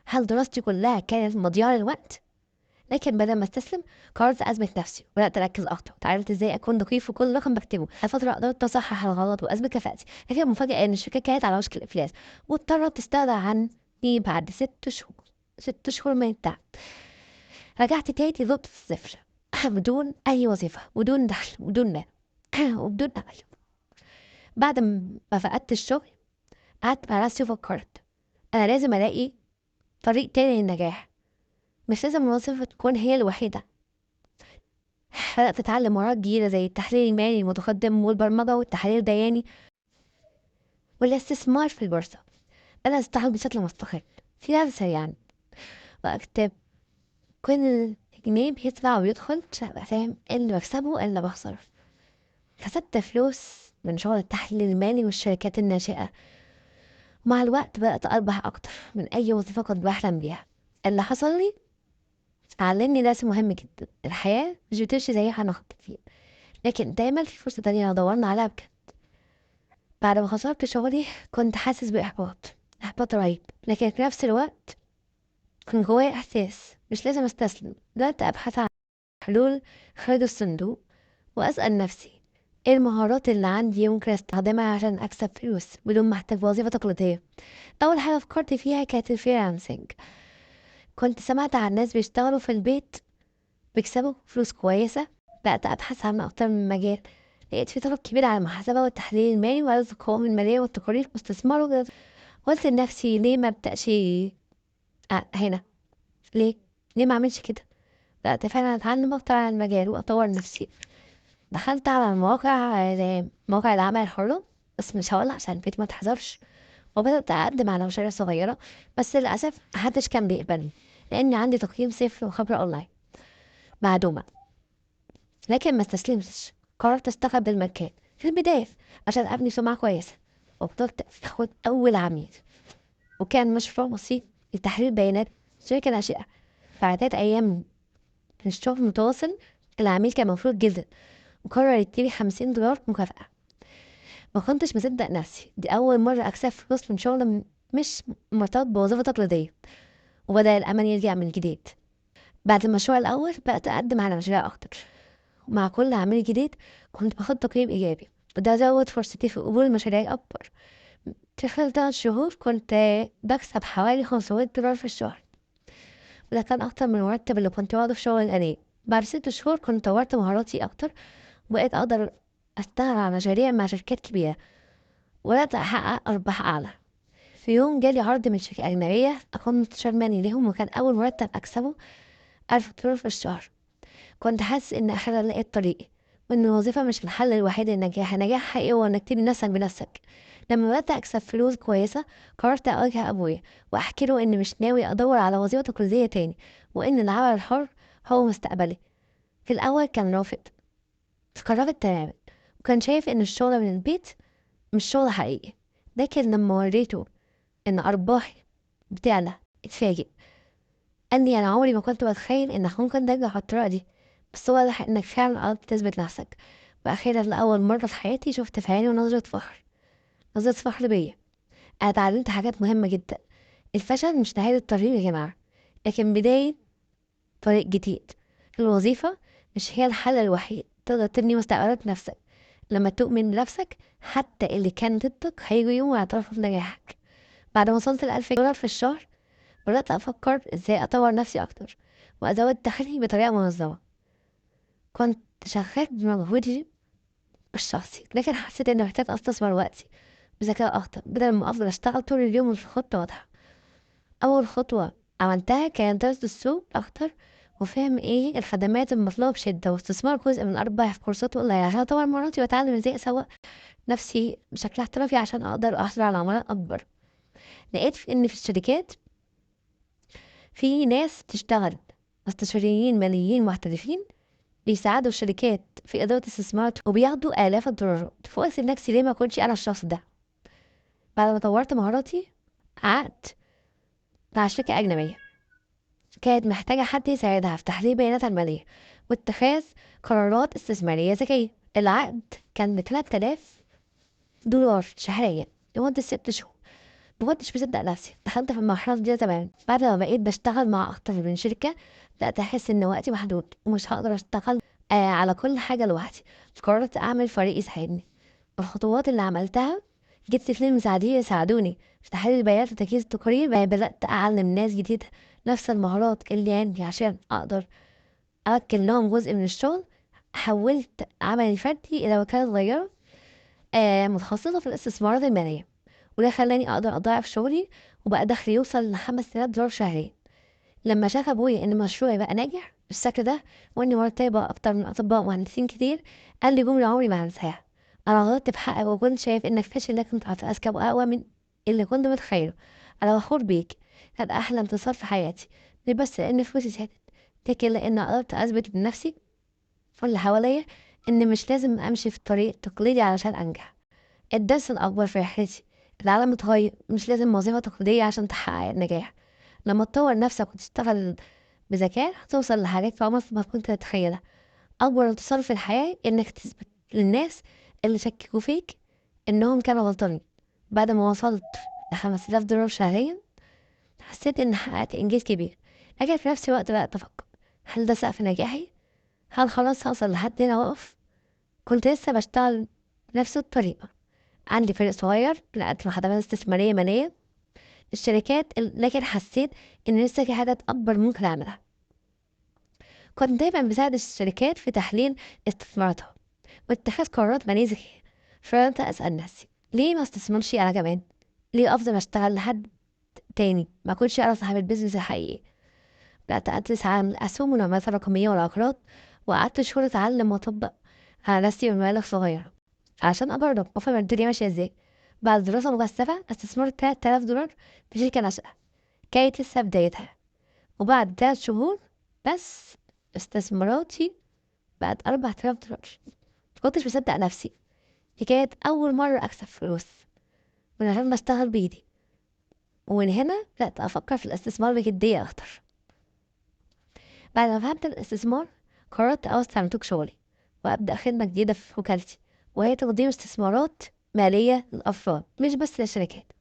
A: هل دراستي كلها كانت مضيعة للوقت؟ لكن بدل ما استسلم قررت اثبت نفسي، وبدات اركز اكتر، وتعلمت ازاي اكون دقيق في كل رقم بكتبه. الفترة قدرت اصحح الغلط واثبت كفاءتي. لكن المفاجاة ان الشركة كانت على وشك الافلاس، واضطرت تستغنى عني بعد 6 شهور. 6 شهور من التعب. رجعت تاني لنقطة الصفر، بدون اي وظيفة، بدون دخل، بدون مال، وبدون امل. بعد ما فقدت الشغل قعدت مع نفسي وفكرت انا لازم الاقي طريق تاني للنجاح، مش لازم الوظيفة تكون هي الوحيدة. بدأت أتعلم مهارات جديدة زي التحليل المالي المتقدم والبرمجة والتحليل البياني والاستثمار في البورصة. أنا أشتغل بشكل مستقل في نفسي يعني، وأكتب كل جنيه بيطلع ويدخل عشان أبقى فاهم إيه اللي بكسبه وإيه اللي بخسره. كسبت فلوس من شغل التحليل المالي والشركات الناشئة، ومع الوقت بدأت أربح أكتر من أي وظيفة كنت بحلم بيها. اللي حصل لي علمني درس مهم جدا: الحياة مش بتمشي زي ما احنا مخططين، لكن دايما في فرصة تانية لو دورنا عليها بجد. بعد ما خسرت شغلي كنت حاسس بإحباط، إحباط رهيب، لكن في نفس الوقت كان جوايا إحساس مش لازم أستسلم. بدأت أبحث عن حلول خارج الصندوق وأسأل نفسي إيه المهارات اللي عندي ممكن أستخدمها عشان أكسب فلوس بدون ما أحتاج وظيفة تقليدية. أول حاجة فكرت فيها كانت ال freelancing. كنت سمعت عن ناس بيشتغلوا في البيت بيكسبوا فلوس كويسة. بدأت أبحث عن أكتر من مجال، لقيت في طلب كبير على المحاسبة والتحليل المالي وإعداد القوائم المالية والتقارير واستثمار وكده. قلت لنفسي ليه ما أبدأش هنا؟ ليه؟ ليه ما أعملش كده؟ بدأت فعلا أتعلم أكتر عن المجال وأطور نفسي. دخلت على المواقع زي مواقع العمل الحر، بس مش هقول عشان البيت ما تحذرش، وبدأت أقدم على مشاريع صغيرة، بس للأسف محدش كان بيقبلني لأني عندي تقييم صفر وخبرة أونلاين معدومة. لكن ما استسلمتش، قررت أشتغل بالمكان في البداية عشان أبني سمعة كويسة، وفضلت أخد أول عميل، وكان مشروع بسيط لتحليل بيانات شركة ناشئة. بعد 3 أيام من الشغل متواصل العميل كان مفروض جدا وقرر يديلي $50 مكافأة. ما كنتش مصدق نفسي، دي أول مرة أكسب فلوس من شغل مش مرتبط بوظيفة تقليدية، وبدأ الأمل يرجع من جديد. بعد المشروع الأول بقيت أقدم على مشاريع أكتر، ومع كل عميل جديد كنت باخد تقييم إيجابي، وده زود فرصتي في قبول مشاريع أكبر. في خلال 3 شهور كنت بكسب حوالي $500 في الشهر، وده كان أكتر من المرتب اللي كنت باخده في شغل القديم. بعد 6 شهور كنت طورت مهاراتي أكتر، وبقيت أقدر أشتغل على مشاريع مع شركات كبيرة، وبدأت أحقق أرباح أعلى. في يوم جالي عرض من شركة أجنبية أكون مستشار مالي ليهم، وكان أول مرتب أكسبه $1000 في الشهر. كنت حاسس إن أخيرا لقيت طريقي، وإن الوظيفة مش الحل الوحيد للنجاح. النجاح حقيقي هو إنك تبني نفسك بنفسك. لما بدأت أكسب فلوس كويسة قررت أواجه أبويا وأحكي له إني مش ناوي أدور على وظيفة تقليدية تاني، وإن العمل الحر هو مستقبلي. في الأول كان رافض، قررت تماما، وكان شايف إن الشغل من البيت مش شغل حقيقي. لكن لما وريته إن أرباحي بتعلى اتفاجئ. قال لي أنا عمري ما كنت بتخيل إنك ممكن تنجح بالطريقة دي، بس واضح إنك فعلا قدرت تثبت نفسك. وأخيرا لأول مرة في حياتي شفت في عينه نظرة فخر، نظرة فخر بيا. أنا اتعلمت حاجات مهمة جدا: الفشل مش نهاية الطريق يا جماعة، لكن بداية طريق جديد. الوظيفة مش هي الحل الوحيد، تقدر تبني مستقبلك بنفسك. لما تؤمن بنفسك حتى اللي كان ضدك هيجوا يوم ويعترفوا بنجاحك. بعد ما وصلت ل$1000 في الشهر بدأت أفكر إزاي أطور نفسي أكتر وأزود دخلي بطريقة منظمة. كنت شغال بمجهودي الشخصي، لكن حسيت إني محتاج أستثمر وقتي بذكاء أكتر بدل ما أفضل أشتغل طول اليوم مش خطة واضحة. أول خطوة عملتها كانت دراسة السوق أكتر وفهم إيه الخدمات المطلوبة بشدة، واستثمار جزء من أرباحي في كورسات أونلاين عشان أطور مهاراتي وأتعلم إزاي أسوق نفسي بشكل احترافي عشان أقدر أحصل على عملاء أكبر. لقيت إن في الشركات في ناس تشتغل مستشارين ماليين محترفين بيساعدوا الشركات في إدارة استثمارات وبياخدوا آلاف الدولارات. فقلت لنفسي ليه ما أكونش أنا الشخص ده؟ بعد ما طورت مهاراتي قعدت مع شركة أجنبية كانت محتاجة حد يساعدها في تحليل بياناتها المالية واتخاذ قرارات استثمارية ذكية. العقد كان ب$3000 شهريا لمدة 6 شهور. ما كنتش مصدق نفسي، دخلت في المرحلة دي تماما. بعد ما بقيت بشتغل مع أكتر من شركة بدأت أحس إن وقتي محدود ومش هقدر أشتغل على كل حاجة لوحدي. قررت أعمل فريق يساعدني. الخطوات اللي عملتها: جبت 2 مساعدين يساعدوني في تحليل البيانات وتجهيز التقارير. بدأت أعلم ناس جديدة نفس المهارات اللي عندي عشان أقدر أوكل لهم جزء من الشغل. حولت عملي الفردي إلى وكالة صغيرة متخصصة في الاستثمارات المالية، وده خلاني أقدر أضاعف شغلي وبقى دخلي يوصل ل$5000 شهريا. لما شاف أبويا إن مشروعي بقى ناجح بالشكل ده وإني مرتبة بقى أكتر من أطباء ومهندسين كتير، قال لي جملة عمري ما هنساها: أنا غلطت في حقك وكنت شايف إنك فاشل، لكن طلعت أذكى وأقوى من اللي كنت متخيله. أنا فخور بيك. كان أحلى انتصار في حياتي، مش بس لأن فلوسي زادت، لكن لأن قدرت أثبت لنفسي واللي حواليا إن مش لازم أمشي في الطريق التقليدي علشان أنجح. الدرس الأكبر في رحلتي: العالم اتغير، مش لازم وظيفة تقليدية عشان تحقق النجاح. لما تطور نفسك وتشتغل بذكاء هتوصل لحاجات في عمرك ما كنت تتخيلها. أكبر انتصار في الحياة إنك تثبت للناس اللي شككوا فيك إنهم كانوا غلطانين. بعد ما وصلت ل5000 دولار شهريا حسيت إن حققت إنجاز كبير، لكن في نفس الوقت بقى أتفكر، هل ده سقف نجاحي؟ هل خلاص هوصل لحد هنا وأقف؟ كنت لسه بشتغل بنفس الطريقة، عندي فريق صغير بنقدم خدمات استثمارية مالية للشركات، لكن حسيت إن لسه في حاجات أكبر ممكن أعملها. كنت دايما بساعد الشركات في تحليل استثماراتها واتخاذ قرارات مالية ذكية. فأنت أسأل نفسي، ليه ما استثمرش أنا كمان؟ ليه أفضل أشتغل لحد تاني ما أكونش أنا صاحب ال business الحقيقي؟ بدأت أدرس عن الأسهم والعملات الرقمية والعقارات، وقعدت شهور أتعلم وأطبق على نفسي بمبالغ صغيرة عشان أجرب وأفهم الدنيا ماشية إزاي. بعد دراسة مكثفة استثمرت 3000 دولار في شركة ناشئة كانت لسه بدايتها، وبعد 3 شهور بس استثماراتي بقت 4000 دولار. مكنتش مصدق نفسي، دي كانت أول مرة أكسب فلوس من غير ما أشتغل بإيدي. ومن هنا بدأت أفكر في الاستثمار بجدية أكتر. بعد ما فهمت الاستثمار قررت أوسع نطاق شغلي وأبدأ خدمة جديدة في وكالتي، وهي تقديم استثمارات مالية للأفراد مش بس للشركات.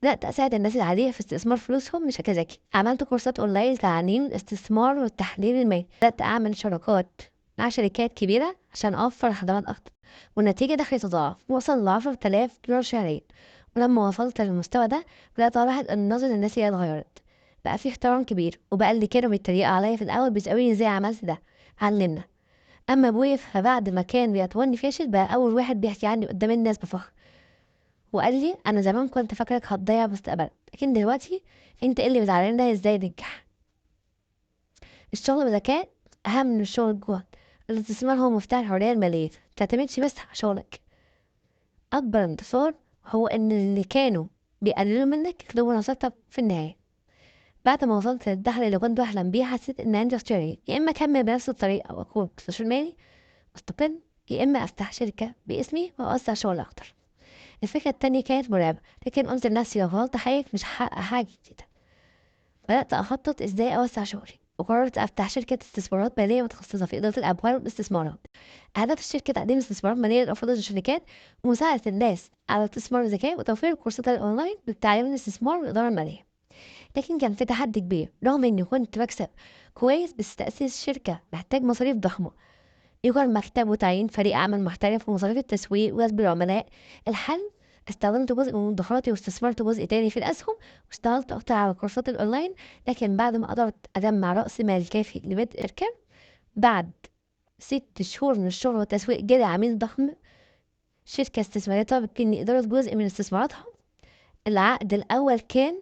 A: بدأت أساعد الناس العادية في استثمار فلوسهم بشكل ذكي. عملت كورسات أونلاين لتعليم الاستثمار والتحليل المالي. بدأت أعمل شراكات مع شركات كبيرة عشان أوفر خدمات أكتر، والنتيجة دخلي تضاعف وصل ل10000 دولار شهريا. ولما وصلت للمستوى ده بدأت ألاحظ إن نظرة الناس هي اتغيرت، بقى في احترام كبير، وبقى اللي كانوا بيتريقوا عليا في الأول بيسألوني ازاي عملت ده، علمنا. أما أبويا فبعد ما كان بيعتبرني فاشل بقى أول واحد بيحكي عني قدام الناس بفخر، وقال لي أنا زمان كنت فاكرك هتضيع مستقبلك، لكن دلوقتي أنت اللي بتعلمنا ازاي ننجح. الشغل بذكاء أهم من الشغل بجهد. الاستثمار هو مفتاح الحرية المالية، متعتمدش بس على شغلك. أكبر انتصار هو إن اللي كانوا بيقللوا منك يطلبوا نصيحتك في النهاية. بعد ما وصلت للدخل اللي كنت بحلم بيه حسيت إن عندي اختيارين، يا إما أكمل بنفس الطريقة وأكون مستشار مالي مستقل، يا إما أفتح شركة باسمي وأوسع شغل أكتر. الفكرة التانية كانت مرعبة، لكن قلت لنفسي لو غلطت حاجة مش هحقق حاجة جديدة. بدأت أخطط إزاي أوسع شغلي، وقررت أفتح شركة استثمارات مالية متخصصة في إدارة الأموال والاستثمارات. هدف الشركة تقديم استثمارات مالية لأفراد الشركات ومساعدة الناس على الاستثمار بذكاء وتوفير الكورسات الأونلاين للتعليم الاستثمار والإدارة المالية. لكن كان في تحدي كبير، رغم إني كنت بكسب كويس بس تأسيس الشركة محتاج مصاريف ضخمة، إيجار مكتب وتعيين فريق عمل محترف ومصاريف التسويق وجذب العملاء. الحل استخدمت جزء من مدخراتي واستثمرت جزء تاني في الأسهم، واشتغلت أكتر على الكورسات الأونلاين. لكن بعد ما قدرت أجمع رأس مال كافي لبدء الشركة بعد 6 شهور من الشغل والتسويق جالي عميل ضخم، شركة استثمارية طلبت مني إدارة جزء من استثماراتها. العقد الأول كان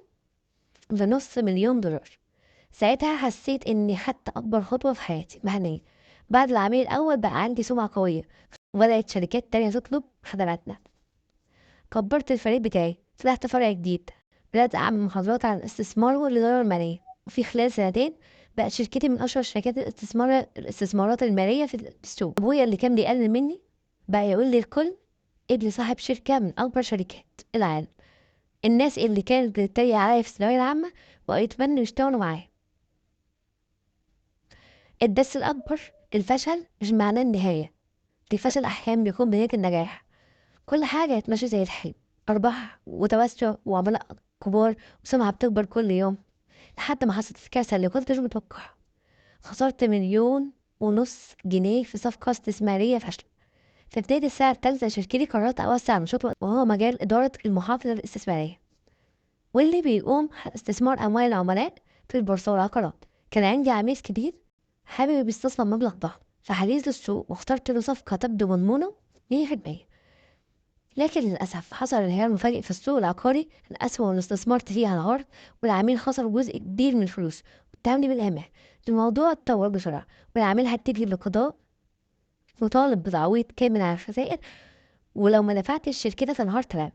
A: ب500,000 دولار. ساعتها حسيت إني خدت أكبر خطوة في حياتي مهنيا. بعد العميل الأول بقى عندي سمعة قوية، وبدأت شركات تانية تطلب خدماتنا. كبرت الفريق بتاعي، فتحت فرع جديد، بدأت أعمل محاضرات عن الاستثمار والإدارة المالية. وفي خلال سنتين بقت شركتي من أشهر شركات الاستثمارات المالية في السوق. أبويا اللي كان بيقلل مني بقى يقول لي الكل ابني صاحب شركة من أكبر شركات العالم. الناس اللي كانت بتتريق عليا في الثانوية العامة بقوا يتمنوا يشتغلوا معايا. الدرس الأكبر، الفشل مش معناه النهاية، الفشل أحيانا بيكون بداية النجاح. كل حاجة هتمشي زي الحلم، أرباح وتوسع وعملاء كبار وسمعة بتكبر كل يوم، لحد ما حصلت الكارثة اللي كنتش متوقعها. خسرت 1.5 مليون جنيه في صفقة استثمارية فاشلة. في بداية السنة الثالثة شركتي قررت أوسع نشاطي، وهو مجال إدارة المحافظ الاستثمارية، واللي بيقوم استثمار أموال العملاء في البورصة والعقارات. كان عندي عميل كبير حابب يستثمر مبلغ ضخم، فحليت السوق واخترت له صفقة تبدو مضمونة 100%. لكن للأسف حصل انهيار مفاجئ في السوق العقاري، الأسهم اللي استثمرت فيها انهارت، والعميل خسر جزء كبير من الفلوس واتهمني بالإهمال. الموضوع اتطور بسرعة، والعميل هتجري للقضاء مطالب بتعويض كامل على الخسائر، ولو ما دفعتش شركتي تنهار تماما.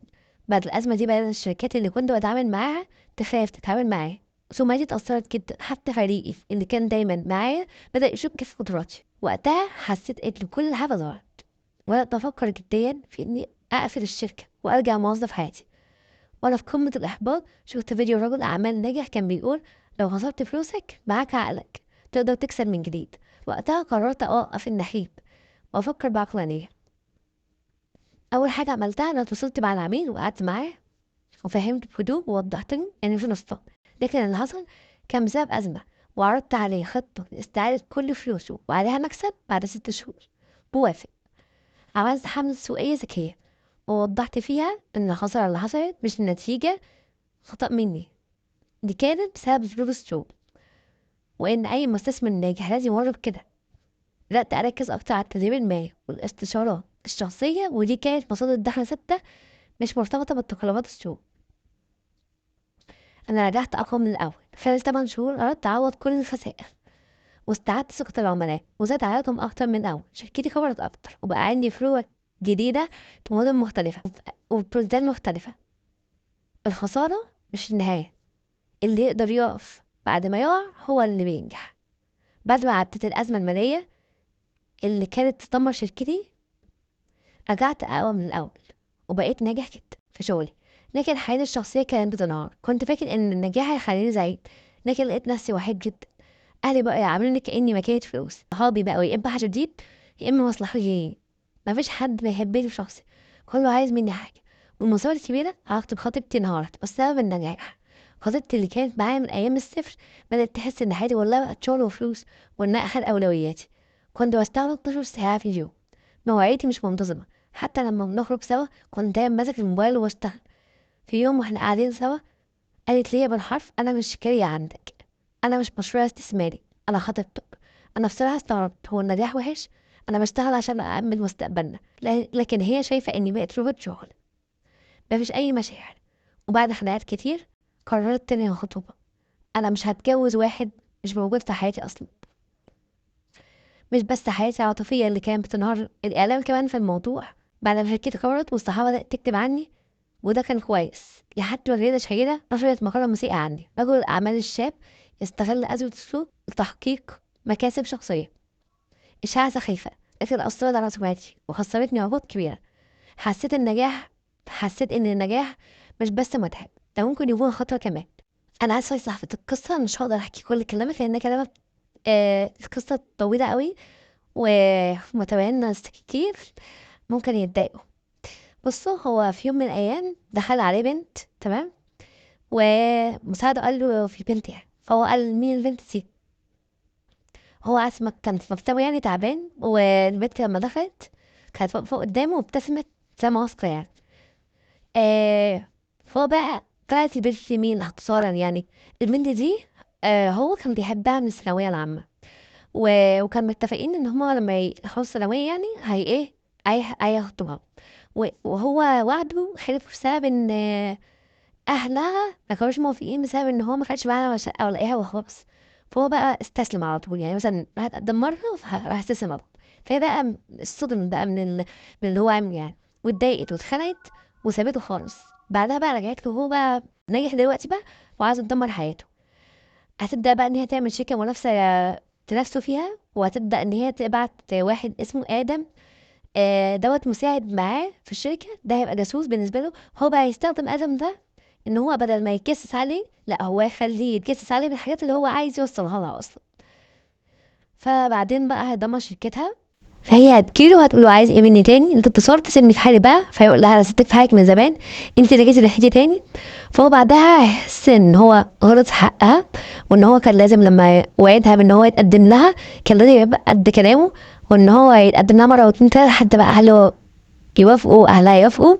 A: بعد الأزمة دي بدأت الشركات اللي كنت بتعامل معاها تخاف تتعامل معايا، سمعتي اتأثرت جدا، حتى فريقي اللي كان دايما معايا بدأ يشك في قدراتي. وقتها حسيت إن كل حاجة ضاعت، وبدأت أفكر جديا في إني أقفل الشركة وأرجع موظف حياتي. وأنا في قمة الإحباط شفت فيديو رجل أعمال ناجح كان بيقول لو خسرت فلوسك معاك عقلك تقدر تكسب من جديد. وقتها قررت أوقف النحيب وأفكر بعقلانية. أول حاجة عملتها أنا اتصلت مع العميل وقعدت معاه وفهمت بهدوء ووضحت له إن في نصاب، لكن اللي حصل كان بسبب أزمة، وعرضت عليه خطة لاستعادة كل فلوسه وعليها مكسب بعد 6 شهور. بوافق. عملت حملة تسويقية ذكية ووضحت فيها إن الخسارة اللي حصلت مش النتيجة خطأ مني، دي كانت بسبب ظروف السوق، وإن أي مستثمر ناجح لازم يمر بكده. بدأت أركز أكتر على التدريب المالي والاستشارات الشخصية، ودي كانت مصادر دخل ثابتة مش مرتبطة بتقلبات السوق. أنا رجعت أقوى من الأول. خلال 8 شهور قدرت أعوض كل الخسائر واستعدت ثقة العملاء وزاد عددهم أكتر من الأول. شركتي كبرت أكتر وبقى عندي فروع جديدة بمدن مختلفة وبروجكتات مختلفة. الخسارة مش النهاية، اللي يقدر يقف بعد ما يقع هو اللي بينجح. بعد ما عدت الأزمة المالية اللي كانت تدمر شركتي رجعت أقوى من الأول وبقيت ناجح جدا في شغلي، لكن حياتي الشخصية كانت بتنهار. كنت فاكر إن النجاح هيخليني سعيد، لكن لقيت نفسي وحيد جدا. أهلي بقوا يعاملوني كأني ماكينة فلوس، صحابي بقوا يا إما حشدين يا إما مصلحجيين، مفيش حد بيحبني في شخصي، كله عايز مني حاجة. والمصيبة الكبيرة علاقتي بخطيبتي انهارت بسبب النجاح. خطيبتي اللي كانت معايا من أيام الصفر بدأت تحس إن حياتي والله بقت شغل وفلوس وإنها أحد أولوياتي. كنت بشتغل 12 ساعة في اليوم، مواعيدي مش منتظمة، حتى لما بنخرج سوا كنت دايما ماسك الموبايل وبشتغل. في يوم واحنا قاعدين سوا قالت لي بالحرف أنا مش كارية عندك، أنا مش مشروع استثماري، أنا خطيبتك. أنا بصراحة استغربت، هو النجاح وحش؟ أنا بشتغل عشان أأمن مستقبلنا، لكن هي شايفة إني بقيت روبوت شغل، مفيش أي مشاعر. وبعد خناقات كتير قررت تنهي الخطوبة. أنا مش هتجوز واحد مش موجود في حياتي أصلا. مش بس حياتي العاطفية اللي كانت بتنهار، الإعلام كمان في الموضوع. بعد ما شركتي كبرت والصحافة بدأت تكتب عني، وده كان كويس لحد ما جريدة شهيرة نشرت مقالة مسيئة عني. رجل الأعمال الشاب يستغل أزمة السوق لتحقيق مكاسب شخصية. إشاعة سخيفة لكن أثرت على سمعتي وخسرتني عقود كبيرة. حسيت إن النجاح مش بس متعب، ده ممكن يكون خطر كمان. أنا آسفة يا صاحبة القصة، مش هقدر أحكي كل كلامك لأن كلامك القصة طويلة قوي ومتابعين ناس كتير ممكن يتضايقوا. بصوا، هو في يوم من الأيام دخل عليه بنت، تمام، ومساعده قال له في بنت يعني، فهو قال مين البنت دي؟ هو عايز كان في مكتبه يعني تعبان، والبنت لما دخلت كانت واقفة قدامه وابتسمت ابتسامة واثقة يعني. فهو بقى طلعت البنت مين اختصارا يعني؟ البنت دي هو كان بيحبها من الثانوية العامة، وكان متفقين ان هما لما يخلصوا الثانوية يعني هي ايه هيخطبها، وهو وعده خلف بسبب ان اهلها ما كانوش موافقين، بسبب ان هو ما كانش معاها شقة ولا اي حاجة خالص. فهو بقى استسلم على طول يعني، مثلا راح اتقدم مرة فراح استسلم على طول. فهي بقى الصدم بقى من اللي هو عامله يعني، واتضايقت واتخنقت وسابته خالص. بعدها بقى رجعت له، هو بقى ناجح دلوقتي بقى وعايزة تدمر حياته. هتبدأ بقى ان هي تعمل شركة منافسة تنافسه فيها، وهتبدأ ان هي تبعت واحد اسمه آدم، دوت مساعد معاه في الشركة، ده هيبقى جاسوس بالنسبة له. هو بقى هيستخدم آدم ده ان هو بدل ما يتجسس عليه، لا هو يخليه يتجسس عليه بالحاجات اللي هو عايز يوصلها لها اصلا. فبعدين بقى هيدمر شركتها، فهي هتجيله وهتقول له عايز ايه مني تاني؟ انت اتصلت سيبني في حالي بقى. فيقول لها انا سبتك في حالك من زمان، انت اللي جيتي ناحيتي تاني. فهو بعدها هيحس ان هو غلط في حقها، وان هو كان لازم لما وعدها بان هو يتقدم لها كان لازم يبقى قد كلامه، وان هو يتقدم لها مره واتنين تلاته لحد بقى اهله يوافقوا اهلها يوافقوا،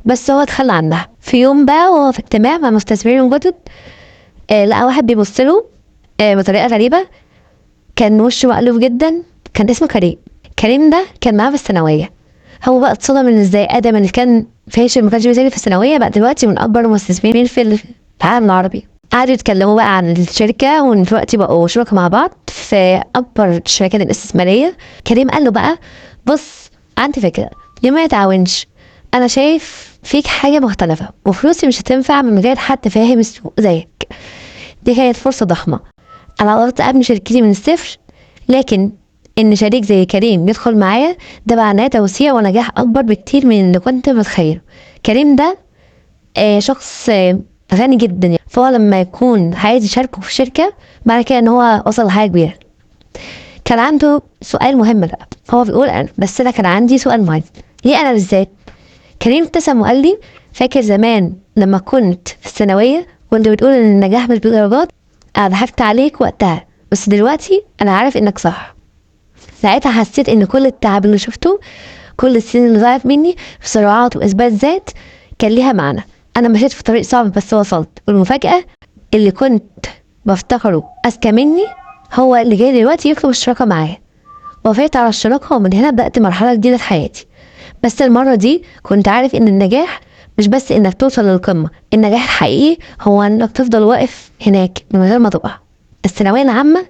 A: بس هو اتخلى عنها. في يوم بقى وهو في اجتماع مع مستثمرين جدد، لقى واحد بيبص له بطريقه غريبه، كان وشه مقلوب جدا، كان اسمه كريم. كريم ده كان معاه في الثانويه. هو بقى اتصدم من ازاي ادم اللي كان فاشل ما كانش بيذاكر في الثانويه بقى دلوقتي من اكبر المستثمرين في العالم العربي. قعدوا يتكلموا بقى عن الشركه، وان دلوقتي بقوا شركاء مع بعض في اكبر الشركات الاستثماريه. كريم قال له بقى بص عندي فكره، ليه ما يتعاونش؟ انا شايف فيك حاجه مختلفه وفلوسي مش هتنفع من غير حد فاهم السوق زيك. دي كانت فرصه ضخمه، انا قدرت ابني شركتي من الصفر، لكن ان شريك زي كريم يدخل معايا ده معناه توسيع ونجاح اكبر بكتير من اللي كنت متخيله. كريم ده شخص غني جدا يعني. فهو لما يكون عايز يشاركه في شركة معنى كده ان هو وصل لحاجة كبيرة. كان عنده سؤال مهم بقى، هو بيقول أنا بس انا كان عندي سؤال مهم، ليه انا بالذات؟ كريم ابتسم وقال لي فاكر زمان لما كنت في الثانوية وانت بتقول ان النجاح مش بالدرجات؟ انا ضحكت عليك وقتها، بس دلوقتي انا عارف انك صح. ساعتها حسيت ان كل التعب اللي شفته، كل السنين اللي ضاعت مني في صراعات واثبات ذات، كان ليها معنى. انا مشيت في طريق صعب بس وصلت، والمفاجأة اللي كنت بفتخره اذكى مني هو اللي جاي دلوقتي يطلب الشراكة معايا. وافقت على الشراكة، ومن هنا بدأت مرحلة جديدة في حياتي. بس المرة دي كنت عارف ان النجاح مش بس انك توصل للقمة، النجاح الحقيقي هو انك تفضل واقف هناك من غير ما تقع. الثانوية العامة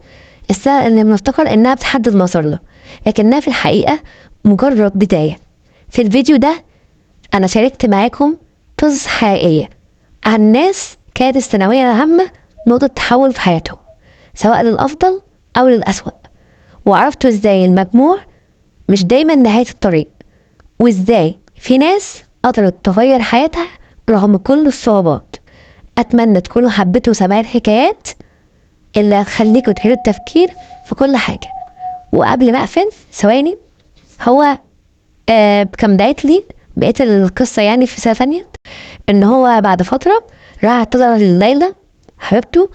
A: السنة اللي بنفتكر انها بتحدد مسارنا، لكنها في الحقيقة مجرد بداية. في الفيديو ده انا شاركت معاكم قصص حقيقية عن ناس كانت الثانوية العامة نقطة تحول في حياتهم، سواء للأفضل أو للأسوأ، وعرفتوا ازاي المجموع مش دايما نهاية الطريق، وازاي في ناس قدرت تغير حياتها رغم كل الصعوبات. أتمنى تكونوا حبيتوا سماع الحكايات اللي هتخليكوا تعيدوا التفكير في كل حاجة. وقبل ما أقفل ثواني، هو كان باعت لي بقية القصة يعني في سنة ثانية، إن هو بعد فترة راح اعتذر لليلى حبيبته،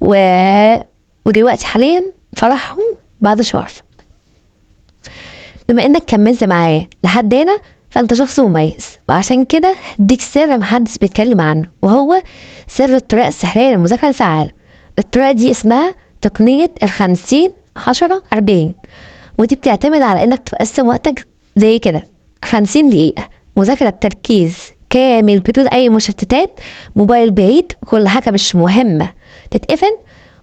A: ودلوقتي حاليا فرحهم بعد شهر. بما انك كملت معايا لحد هنا فانت شخص مميز، وعشان كده هديك سر محدش بيتكلم عنه، وهو سر الطريقة السحرية للمذاكرة الفعالة. الطريقة دي اسمها تقنية 50 10 40، ودي بتعتمد على انك تقسم وقتك زي كده: 50 دقيقة مذاكرة بتركيز كامل بدون اي مشتتات، موبايل بعيد، كل حاجة مش مهمة تتقفل،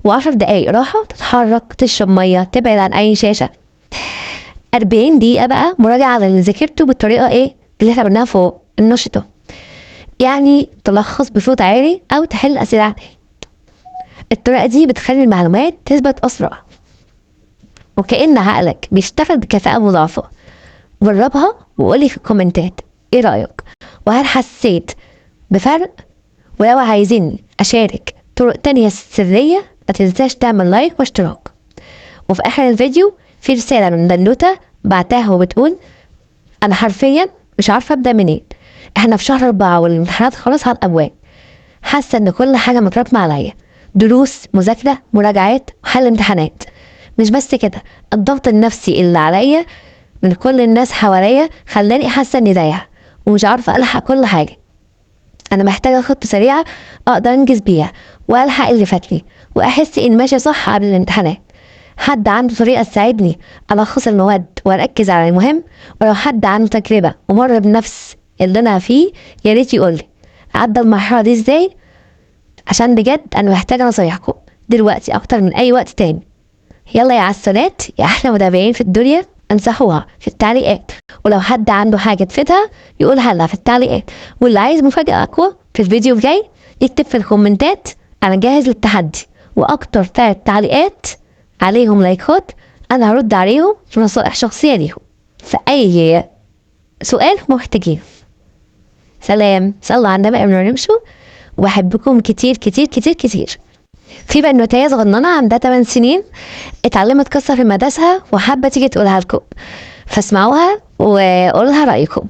A: و10 دقايق راحة، تتحرك، تشرب مية، تبعد عن اي شاشة. 40 دقيقة بقى مراجعة على اللي ذاكرته بالطريقة ايه اللي احنا قلناها فوق، النشطة، يعني تلخص بصوت عالي او تحل اسئلة عادية. الطريقة دي بتخلي المعلومات تثبت اسرع، وكأن عقلك بيشتغل بكفاءة مضاعفة. جربها وقولي في الكومنتات ايه رأيك، وهل حسيت بفرق؟ ولو عايزين اشارك طرق تانية سرية ما تنساش تعمل لايك واشتراك. وفي اخر الفيديو في رسالة من بنوتة بعتها وبتقول انا حرفيا مش عارفة ابدأ منين، احنا في شهر 4 والامتحانات خلاص على الابواب، حاسة ان كل حاجة متراكمة عليا، دروس، مذاكرة، مراجعات، وحل امتحانات. مش بس كده، الضغط النفسي اللي عليا من كل الناس حواليا خلاني حاسة اني ضايعة ومش عارفة الحق كل حاجة. انا محتاجة خطة سريعة اقدر انجز بيها والحق اللي فاتني واحس ان ماشية صح قبل الامتحانات. حد عنده طريقة تساعدني ألخص المواد وأركز على المهم؟ ولو حد عنده تجربة ومر بنفس اللي أنا فيه يا ريت يقولي عدى المرحلة دي ازاي، عشان بجد أنا محتاجة نصايحكم دلوقتي أكتر من أي وقت تاني. يلا يا عسولات، يا أحلى متابعين في الدنيا، انصحوها في التعليقات، ولو حد عنده حاجة تفيدها يقولها لها في التعليقات، واللي عايز مفاجأة أقوى في الفيديو الجاي يكتب في الكومنتات أنا جاهز للتحدي، وأكتر 3 تعليقات عليهم لايكات أنا هرد عليهم في نصائح شخصية ليهم في أي سؤال محتاجينه. سلام، صلوا على النبي قبل ما نمشوا، وبحبكم كتير كتير كتير كتير. في بنوتية صغننة عندها 8 سنين اتعلمت قصة في المدرسة وحابة تيجي تقولها لكم، فاسمعوها وقولها رأيكم.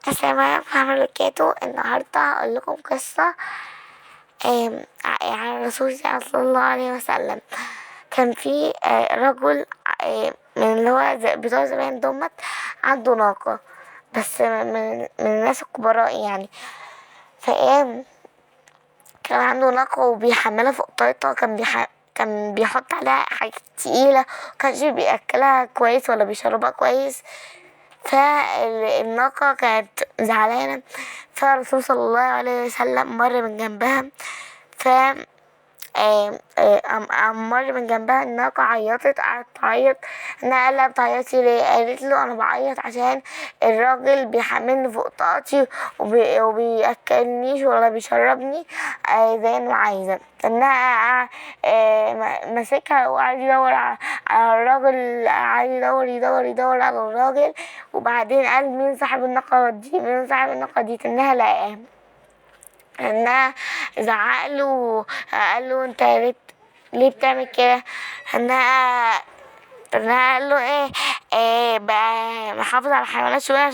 B: السلام عليكم ورحمة الله وبركاته. النهاردة هقول لكم قصة عن الرسول صلى الله عليه وسلم. كان في رجل من اللي هو بتوع زمان دومت، عنده ناقة بس من الناس الكبراء يعني. فقام كان عنده ناقة وبيحملها فوق طاقته، كان بيحط عليها حاجات تقيلة، مكانش بيأكلها كويس ولا بيشربها كويس. فالناقة كانت زعلانة، فالرسول صلى الله عليه وسلم مر من جنبها، قام مر من جنبها الناقة، عيطت، قعدت تعيط. انها قال لها بتعيطي ليه؟ قالت له انا بعيط عشان الراجل بيحملني فوق طاقتي وبياكلنيش ولا بيشربني زي ما عايزه. انها ماسكها وقعد يدور على الراجل، قعد يدور يدور يدور على الراجل، وبعدين قال مين صاحب الناقة دي؟ مين صاحب الناقة دي؟ انها لقاه، انها زعق له وقال له انت ليه بتعمل كده؟ انها قال له ايه، بقى محافظ على الحيوانات شوية عشان